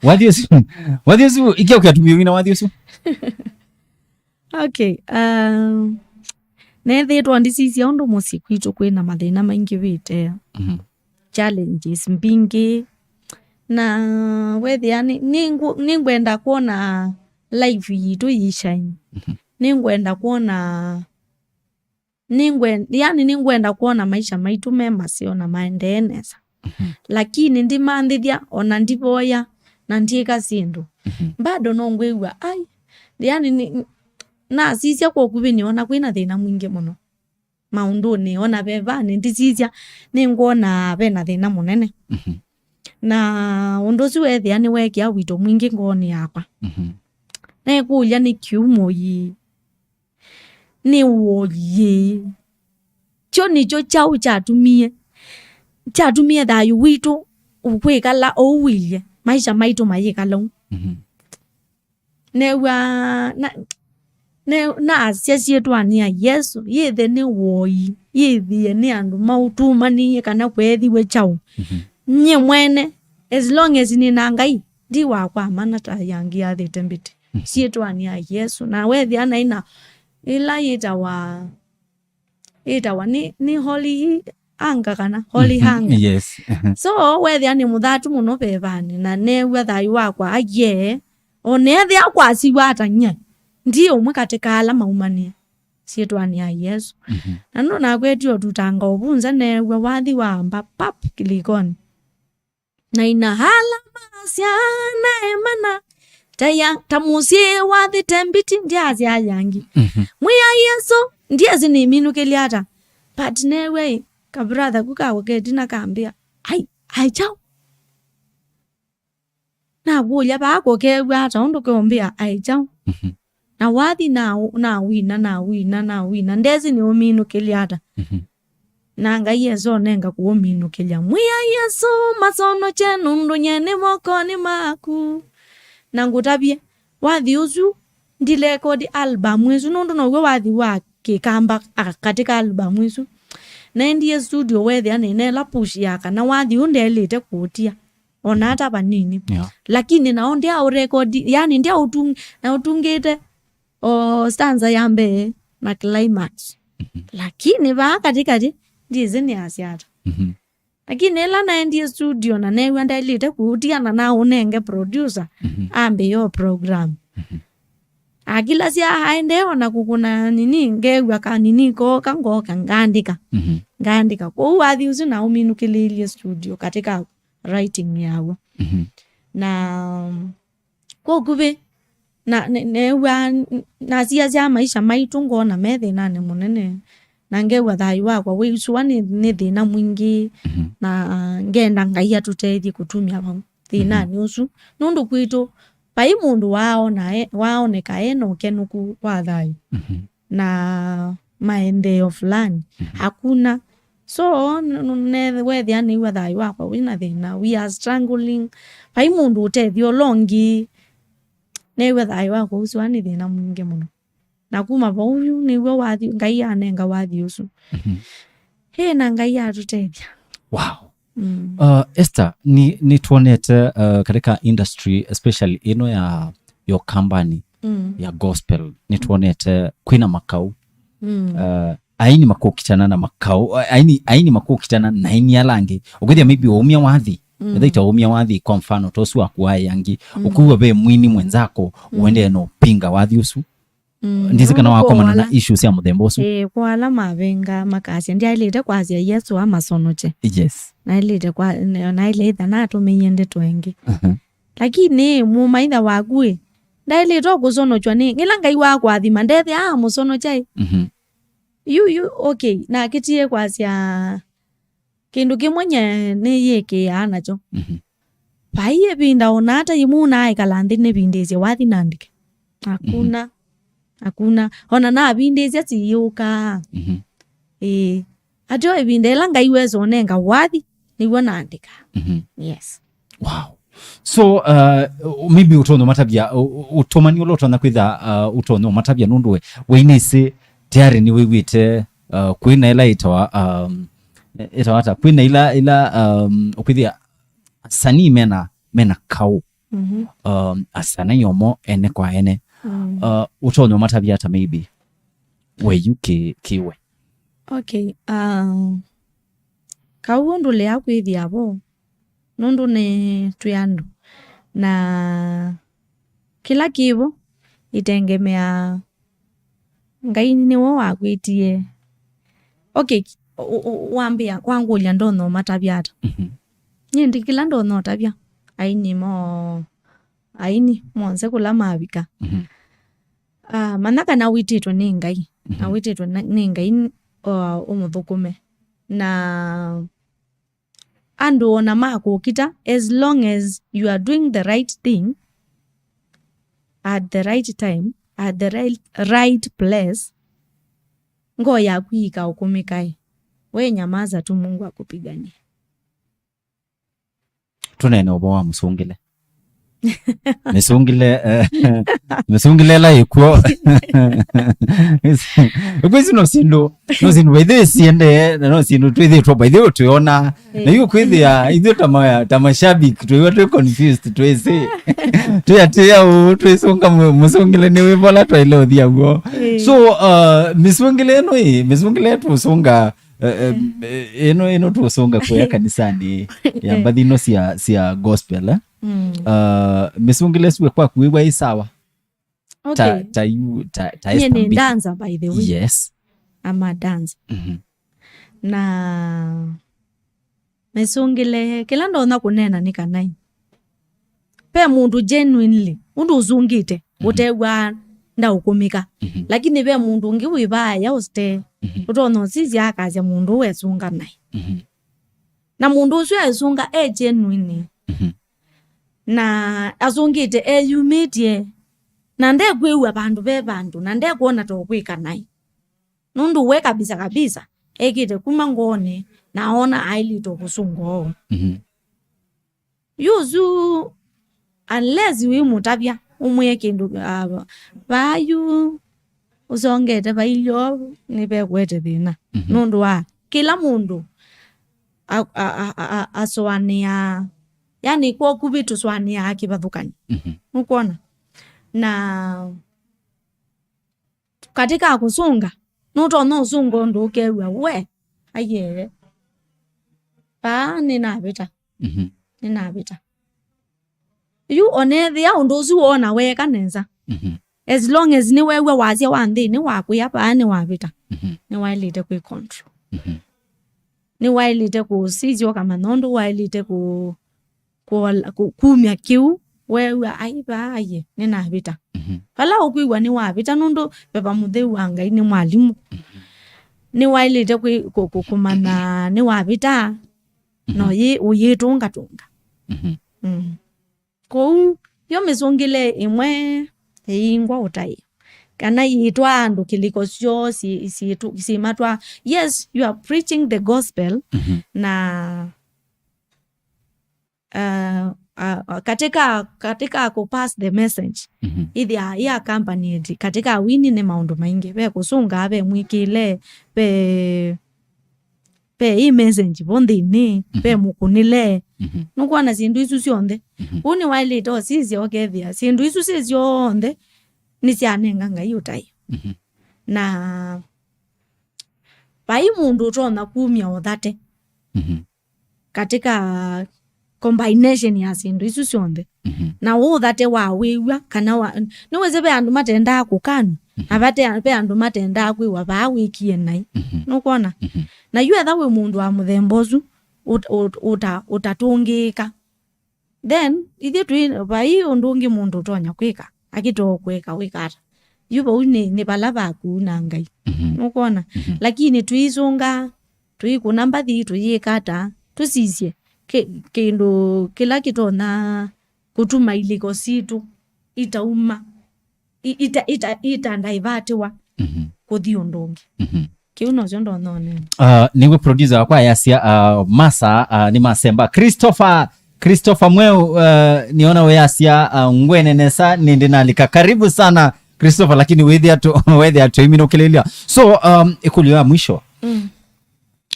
wathi ũsu, wathi ũsu, ikia ũkiatumia wina wathi ũsu? Okay, um, nethĩĩtwa ndisisya ũndũ mũsyĩ kwitũ kwĩna mathĩna maingĩ vĩte, mhm, challenges mbingĩ, na wethĩa nĩ, nĩngũ-, nĩngwenda kwona life yitũ yĩshine. Mhm. Nĩngwenda kwona, nĩngwe-, yani nĩngwenda kwona maisha maitũ me maseo na maendee nesa. Mhm. Lakini ndimanthĩthya, ona ndivoya, na ndyĩka syĩndũ. Mhm. Bado no ngwĩw'a, ai, yani nĩ, nasisya kwa ũkuvĩ nĩona kwĩna thĩna mwingĩ mũno maũndũnĩ, ona vevanĩ, ndisisya, nĩngwona vena thĩna mũnene. Mhm. Na ũndũ ũsu weethĩa nĩweekĩa wito mwingĩ ngoonĩ yakwa. Mhm. Nekũlya nĩ kĩumo yĩĩ. Nĩ woo yĩĩ. Kyo nĩkyo kyaũ kyatumie, kyatumie thayũ witũ ũkwĩkala ũu ũilye, maisha maitũ mayĩkala ũu. Mhm. Neew'a na, ne, naasya syĩtwanĩ ya Yesũ, yĩthe nĩ woi, yĩthĩe nĩ andũ maũtumanĩie kana kweethiwe kyaũ. Mhm. Nyie mwene, as long as nĩ na Ngai, ndi wa kwamana ta yangĩathĩte mbĩtĩ. Mhm. Syĩtwanĩ ya Yesũ. Na wethĩa naĩ na ĩla yĩtawa, yĩtawa nĩ, nĩ holy hunger kana holy hunger. Yes. So, wethĩa nĩ mũthatu mũno vevanĩ, na neew'a thayũ wakwa aye, o neethĩa kwasiw'a ata nyie, ndi ũmwe katĩ ka ala maumanĩa syĩtwanĩ ya Yesũ. Mhm. Na nũndũ nakwetie ũtutanga ũvunza, neew'a wathi waamba pap kĩlĩkonĩ. Na ina ala masya naemana, ta ya, ta mũsyĩ wathĩte mbĩtĩ, ndyasya yangi. Mhm. Mwĩa Yesũ, ndyesĩ nĩminũkĩlya ata. But neew'a ĩ, kabratha ku kakoketi na kambĩa, "Ai, ai kyaũ?" Nakũlya, "Vaa kũkeew'a ata ũndũ keũmbĩa ai kyaũ?" Mhm. Na wathi na, nawina, nawina, nawina. Ndesĩ nĩũminũkĩlya ata. Mhm. Na Ngai esonenga kũũminũkĩlya. Mwĩa Yesũ, masonokye nũndũ nye nĩ mokonĩ maku. Na ngũtavye, wathi ũsu, ndirekodi album ĩsu, nũndũ now'o wathi wa kĩkamba a-, katika album ĩsu. Naendie studio wethĩa nĩnela push ya kana wathi ũũ ndeelĩte kũũtia. Ona ata vanini. Yeah. Lakini nao ndyaũrekodi, yani ndyaũtung-, naũtungĩte o stanza ya mbee na climax. Mhm. Lakini vaa katikati, ndiĩsĩ nĩasya ata. Mhm. Lakini ĩla naendie studio na neew'a ndaĩlĩte kũũtia na naũnenge producer, mhm, ambĩĩe o program. Mhm. Akilasya aendee ona kũkũna nini, ngeew'a kanini kooka, ngooka, ngaandĩka. Mhm. Ngaandĩka. Kwoou wathi ũsu naũminũkĩlĩĩlye studio katika writing yaw'o. Mhm. Na kwa ũkuvĩ, na, ne-, neew'aa n-, nasiasya maisha maitũ, ngoona me thĩnanĩ mũnene, na ngew'a thayũ wakwa wĩisũwa nĩ, nĩ thĩna mwingĩ, mhm, na ngenda Ngai atũtethye kũtumya vau thĩnanĩ, mhm, ũsu, nũndũ kwitũ vai mũndũ waaona e-, waaoneka e na ũkenũku wa thayũ, mhm, na maendeeo fulani. Mhm. Hakuna. So, n-, n-, ne-, wethĩa nĩw'a thayũ wakwa wĩ na thĩna, we are struggling. Vai mũndũ ũtethyo ũla ũngĩ, nĩw'a thayũ wakwa ũsu wa nĩ thĩna mwingĩ mũno. Na kuma vau yu nĩw'o wathi, Ngai anenga wathi ũsu. Mhm. Ĩ, na Ngai atũtethya. Wow. Mm. Uh, Esther, ni, nitwonete, uh, katika industry, especially ino ya, ya Ũkambani, mm, ya gospel, nitwonete kwina makau. Mm. Uh, aini makokitana na makau, uh, aini, aini makokitana na aini ala angi. Ukithia maybe waumia wathi, mm, etha ita waumia wathi, kwa mfano, tosu wa kuae yangi, mm, ukuwa ve mwini mwenzako, mm, uendee no pinga wathi usu. Mm, ndisi kana nũndũ wakomana na kwa ala, issues sya mũthemba ũsu. Ĩĩ, kwa ala mavenga makasya, ndyaĩlĩte kwasya Yesũ amasonokye. Yes. Naĩlĩte kwa, naĩlĩte natũmĩie ndeto ĩngĩ. Mhm. Lakini mũmaitha waku ĩ, ndaĩlĩte kũsonokya nĩ, ĩla Ngai wakwathima, ndethĩa amũsonokya ĩ. Mhm. Yu, yu, okay, nakĩtie kwasya kĩndũ kĩmwe nye nĩyĩkĩaa nakyo. Mhm. Vai ĩvinda ona ata yĩmwe ũnaaĩkala nthĩ nĩvindĩĩsye wathi naandĩke. Hakuna. Mhm. Hakuna. Ona navindĩĩsya siyũkaa. Mhm. Ĩĩ. Ateo ĩvinda ĩla Ngai wesa ũnenga wathi, nĩw'o naandĩka. Mhm. Yes. Wow. So, uh, maybe ũtonya ũmatavya, ũ-, ũ-, ũtũmani ũla ũtonya kwĩtha, uh, ũtonya ũmatavya nũndũ we, we nĩsĩ tayari nĩwĩw'ĩte, uh, kwĩna ĩla ĩtawa, um, ĩtawa ata? Kwĩna ila, ila, um, ũkwĩthĩa asanii mena, mena kaũ. Mhm. Um, asanii omo ene kwa ene. Mm. Uh, ũtonya ũmatavya ata maybe? We yu kĩ, kĩwe. Okay, um, kaũ ndũlea kwĩthĩa vo, nũndũ nĩ twĩ andũ. Na kĩla kĩvo itengemeaa Ngai nĩwe wakwĩtie. Okay, ũ-, ũ-, wambĩa, wangũlya ndonya ũmatavya ata? Mhm. Nyie ndi kĩla ndonya ũtavya aini mo, aini monthe kũla mavika. Mhm. Ah, manya kana wĩtĩtwe nĩ Ngai. Mhm. Na wĩtĩtwe na, nĩ Ngai, o, ũmũthũkũme. Na andũ ona makũkita, as long as you are doing the right thing, at the right time, at the right, right place, ngoo yaku ikaũkũmĩkae. We nyamaza tu, Mungu akupiganie. Tũneene ũvoo wa mũsũngĩle. Mĩsũngĩle, eh, mĩsũngĩle ĩla ĩkw'o. Ĩkwĩsĩ no syĩndũ, no syĩndũ by the way siendee, na no syĩndũ twĩthĩĩtwe by the way twĩona. Na yu kwĩthĩa ithuĩ ta ma-, ta mashabiki twĩwa twĩ confused, twĩsĩ. Twĩatĩa ũũ, twĩsũnga mũ-, mũsũngĩle nĩ wĩvola twaile ũthia w'o. So, uh, mĩsũngĩle ĩno ĩ, mĩsũngĩle tũsũnga Eh, eh, eh, ĩno, ĩno tũsũnga kũya kanisanĩ ya mbathi ino sya, sya gospel, eh? Uh, mĩsũngĩle ĩsu kwaku wĩw'a ĩ sawa? Ta, okay, ta yu, ta, ta Nyie Esther nĩ Mbiti. Dancer, by the way. Yes. I'm a dancer. Mhm. Na mĩsũngĩle, kĩla ndonya kũneena nĩ kana ĩ, ve mũndũ genuinely, ũndũ ũsũngĩte, ũtew'aa ndaũkũmĩka. Mhm. Lakini ve mũndũ ũngĩ wĩ vaya ũsitee, mhm, ũtonya ũsisya akasya mũndũ ũũ esũnga naĩ. Mhm. Na mũndũ ũsu esũnga e genuine. Mhm. Na asũngĩte eyumĩtye. Na ndekwĩw'a vandũ ve vandũ, na ndekwona ta ũkwĩka naĩ. Nũndũ we kabisa kabisa ekĩte kuma ngoonĩ na oona aĩlĩte kũsũnga ũu. Mhm. Yu ũsu, unless wĩmũtavya, ũmwĩe kĩndũ, ah, vaa yu ũsongete vailyo nĩvekwete thĩna. Mhm. Nũndũ wa kĩla mũndũ a-, a-, a-, a-, a-, asũanĩaa, yani kwoku vitũsũanĩaa kĩvathũkany'o. Mhm. Nũkwona? Na katĩ ka kũsũnga, nũtonya ũsũnga ũndũ ũkew'a we, aiee, vaa nĩnavĩta. Mhm. Nĩnavĩta. Yu onethĩa ũndũ ũsu woona weeka nesa. Mhm. As long as nĩweew'a wasya wa nthĩnĩ wa kwĩa vaa nĩwavĩta, mhm, nĩwaĩlĩte kwĩ control. Mhm. Nĩwaĩlĩte kũsisya ũkamanya ũndũ waĩlĩte kũ-, kũola-, kũ-, kumya kĩu, weew'a, "Ai, vaa, aiye, nĩnavĩta." Mhm. Vala ũkwĩw'a nĩwavĩta, nũndũ Veva Mũtheu wa Ngai nĩ mwalimũ. Mhm. Nĩwaĩlĩte kwĩ-, kũ-, kũ-, kũmanya nĩwavĩta, mhm, na ũyĩ-, ũyĩtũngatũnga. Mhm. Mm. Kwoou, yo mĩsũngĩle ĩmwe ĩingwa ũtaĩo, kana yĩtwaa andũ kĩlĩko syoo syĩ-, syĩtũ-, syĩmatwaa. Yes, you are preaching the gospel, mhm, na uh, uh, uh, katika, katika ku pass the message, mhm, ĩthĩaa ĩ accompanied katika wini nĩ maũndũ maingĩ. Ve kũsũnga, ve mwĩkĩle, ve, ve ĩ message vo nthĩnĩ, mhm, ve mũkũnĩle. Mhm. Nũkwona syĩndũ isu syonthe. Mhm. Ũu nĩwaĩlĩte ũsisya ũkethĩa syĩndũ isu syĩ syonthe nĩsyanenga Ngai ũtaĩo. Mhm. Na vai mũndũ ũtonya kumya ũthate. Mhm. Katika combination ya syĩndũ isu syonthe. Mhm. Na ũthate wa wĩw'a, kana wa, nĩwĩsĩ ve andũ matendaa kũkanw'a, mhm, na vate, ve andũ matendaa kwĩw'a vaa wĩkie naĩ. Mhm. Nũkwona? Mhm. Na yu etha wĩ mũndũ wa mũthemba ũsu, ũt-, ũt-, ũta-, ũtatũngĩĩka. Then, ithyĩ twĩ, vai ũndũ ũngĩ mũndũ ũtonya kwĩka, akĩtoo kũeka wĩka ata? Yu vau nĩ, nĩ vala vaku na Ngai. Mhm. Nũkwona? Mhm. Lakini tũisũnga, tũikũna mbathi, tũyĩka ata, tũsisye kĩ-, kĩndũ kĩla kĩtonya kũtuma ilĩko sitũ itauma, i-, ita-, ita-, itandaivatiwa, mhm, kũthi ũndũ ũngĩ. Mhm. Kĩu nokyo ndonone. Uh, nĩw'o producer wakwa ayasya, uh, masa, uh, nĩ masemba. Christopher, Christopher Mweu, uh, niona weyasya, uh, ngwene nesa, nĩndĩ nalika. Karibu sana, Christopher, lakini wĩthĩa tu, wĩthĩa tũiminũkĩlĩlya. So, um, ĩkũlyo ya mwisho. Mm.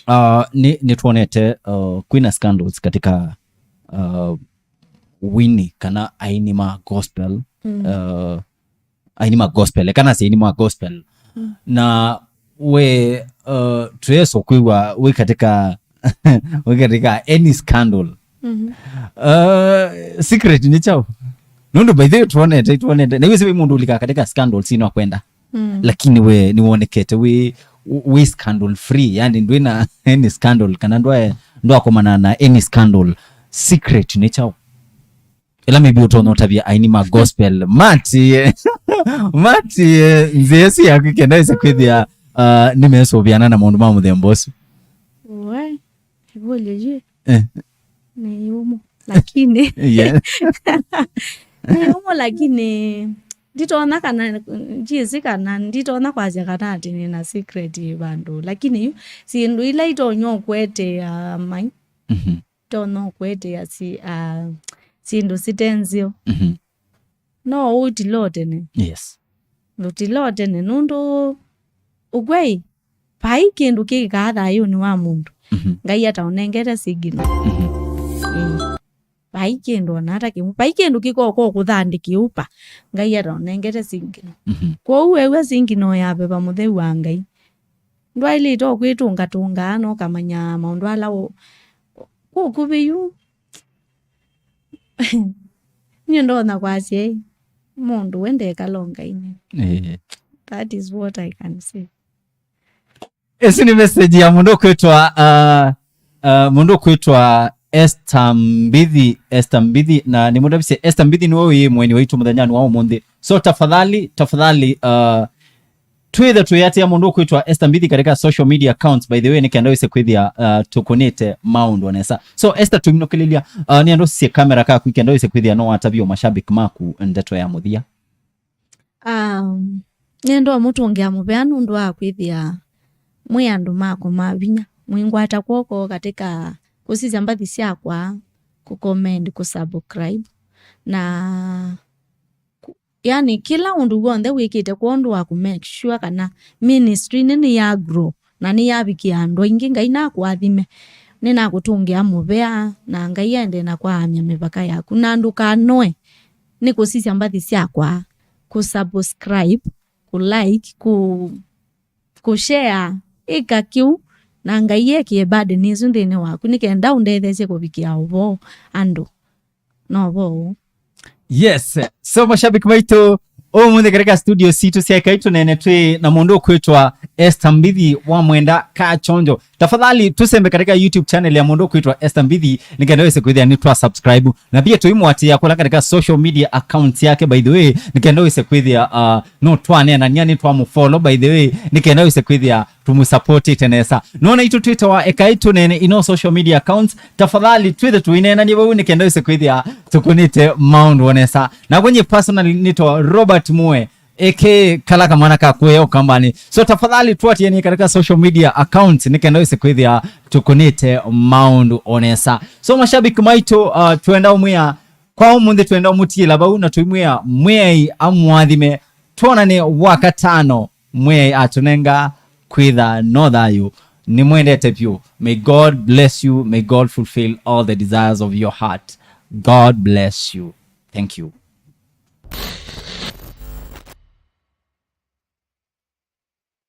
Uh, nĩ, nĩtwonete, uh, kwĩna scandals katika, uh, wini kana aini ma gospel, mm, uh, aini ma gospel, kana si aini ma gospel. Mm. Na we, uh, tuyeso kwĩw'a wĩ katika, wĩ katika any scandal. Mhm. Uh, secret nĩ chao. Nũndũ by the way tuonete, tuonete. Na wĩsĩ wĩ mũndũ ũlika katika scandal sino kwenda. Mm. Lakini we nĩwonekete wĩ, wĩ scandal free, yani ndwĩna any scandal, kana ndwa-, ndwakomana na any scandal. Secret nĩ chao. Ĩla maybe ũtonya ũtavya aini ma gospel. Mati, eh, Mati, eh, nzĩa ĩsu yaku kenda ĩsa kwĩthĩa, uh, nĩmesũvĩana na maũndũ ma mũthemba ũsu. We, ĩvũlyo yu. Eh. Nĩ ũmũ. Lakini. Yeah. Nĩ ũmũ, lakini, nditonya kana, ndyĩsĩ kana, nditonya kwasya kana atĩ nĩ na secret yĩ vandũ, lakini yu syĩndũ ila itonya ũkũetea mai, Mhm. itonya ũkũetea si, ah, syĩndũ site nzeo. Mhm. No ũtilo tene. Yes. Ũtilo tene, nũndũ ũkwei, vai kĩndũ kĩkaa thayũnĩ wa mũndũ. Mhm. Ngai ataũnengete signal. Mhm. Ĩĩ. Vai kĩndũ ona ata kĩmwe. Vai kĩndũ kĩkoko kũthandĩ kĩũpa. Ngai ataũnengete signal. Mhm. Kwoou weew'a signal ya Veva Mũtheu wa Ngai. Ndwaĩlĩte o kwĩtũngatũngaa na ũkamanya maũndũ ala ũ-, kũkuvĩ yu. Niĩ ndonya kwasya ĩ, mũndũ we ndekala o Ngainĩ. Ĩĩ. That is what I can say. Ĩsu nĩ message ya mũndũ ũkwĩtwa, uh, uh, mũndũ ũkwĩtwa Esther Mbithi, Esther Mbithi, na nĩ mũndũ Esther Mbithi nĩwe wĩ mũeni waitũ mũthenyanĩ wa ũmũnthĩ. So tafadhali, tafadhali, uh, twĩthe tũyatĩa mũndũ ũkwĩtwa Esther Mbithi katika social media accounts, by the way, nĩ kenda wĩse kwĩthĩa, uh, tũkũnĩte maũndũ nesa. So Esther, tũminũkĩlĩlya, uh, nĩ andũ sie kamera kaku, kenda wĩse kwĩthĩa no watavio mashabiki maku ndeto ya mũthia. Um, nĩenda ũmũtũngĩa mũvea nũndũ wa kwĩthĩa mwĩ andũ makwa ma vinya. Mwĩngwata kw'oko katika kũsisya mbathi syakwa, kũcomment, kũsubscribe. Na ku-, yani, kĩla ũndũ w'onthe wĩkĩte kwondũ wa kũ make sure kana ministry nĩ, nĩ ya grow na nĩyavikĩa andũ aingĩ. Ngai nakũathime. Nĩnakũtũngĩa mũvea, na Ngai aendee na kwaamya mĩvaka yaku. Na ndũkanoe nĩ kũsisya mbathi syakwa, kũsubscribe, kũlike, kũ, kũshare. Ĩka kĩu, na Ngai ekĩe burden ĩsu nthĩnĩ waku, nĩ kenda ũndetheesye kũvikĩa ũvoo andũ. No vo ũu. Yes. So, mashabiki maitũ, ũmũnthĩ katika studio sitũ sya Ekai Tũneene twĩ na mũndũ ũkwĩtwa Esther Mbithi wa Mwenda Kachonjo. Tafadhali, tũsembe katika YouTube channel ya mũndũ ũkwĩtwa Esther Mbithi, nĩ kenda wĩse kwĩthĩa nĩ twa subscribe. Na pia tũimũatĩĩa kũla katika social media accounts yake, by the way, nĩ kenda wĩse kwĩthĩa, uh, no twaneenania, nĩ twa mũfollow, by the way, nĩ kenda wĩse kwĩthĩa tũmũsupportĩte nesa. Nona itũ twĩtawa Ekai Tũneene in all social media accounts. Tafadhali, twĩthe tũineenanie vau nĩ kenda wĩse kwĩthĩa tũkũnĩte maũndũ o nesa. Na kwenye personal nĩtawa Robert Mue, aka kala kamwana ka kũya Ũkambanĩ. So tafadhali, tũatĩanĩe katika social media accounts nĩ kenda wĩse kwĩthĩa tũkũnĩte maũndũ o nesa. So mashabiki maitũ, uh, twenda ũmwĩa kwa ũmũnthĩ, twenda ũmũtiĩla vau na tũimwĩa Mwĩai amũathime. Twonane Wakatano. Mwĩai atũnenga kwĩtha no thayũ. Nĩmwendete vyũ. May God bless you. May God fulfill all the desires of your heart. God bless you. Thank you.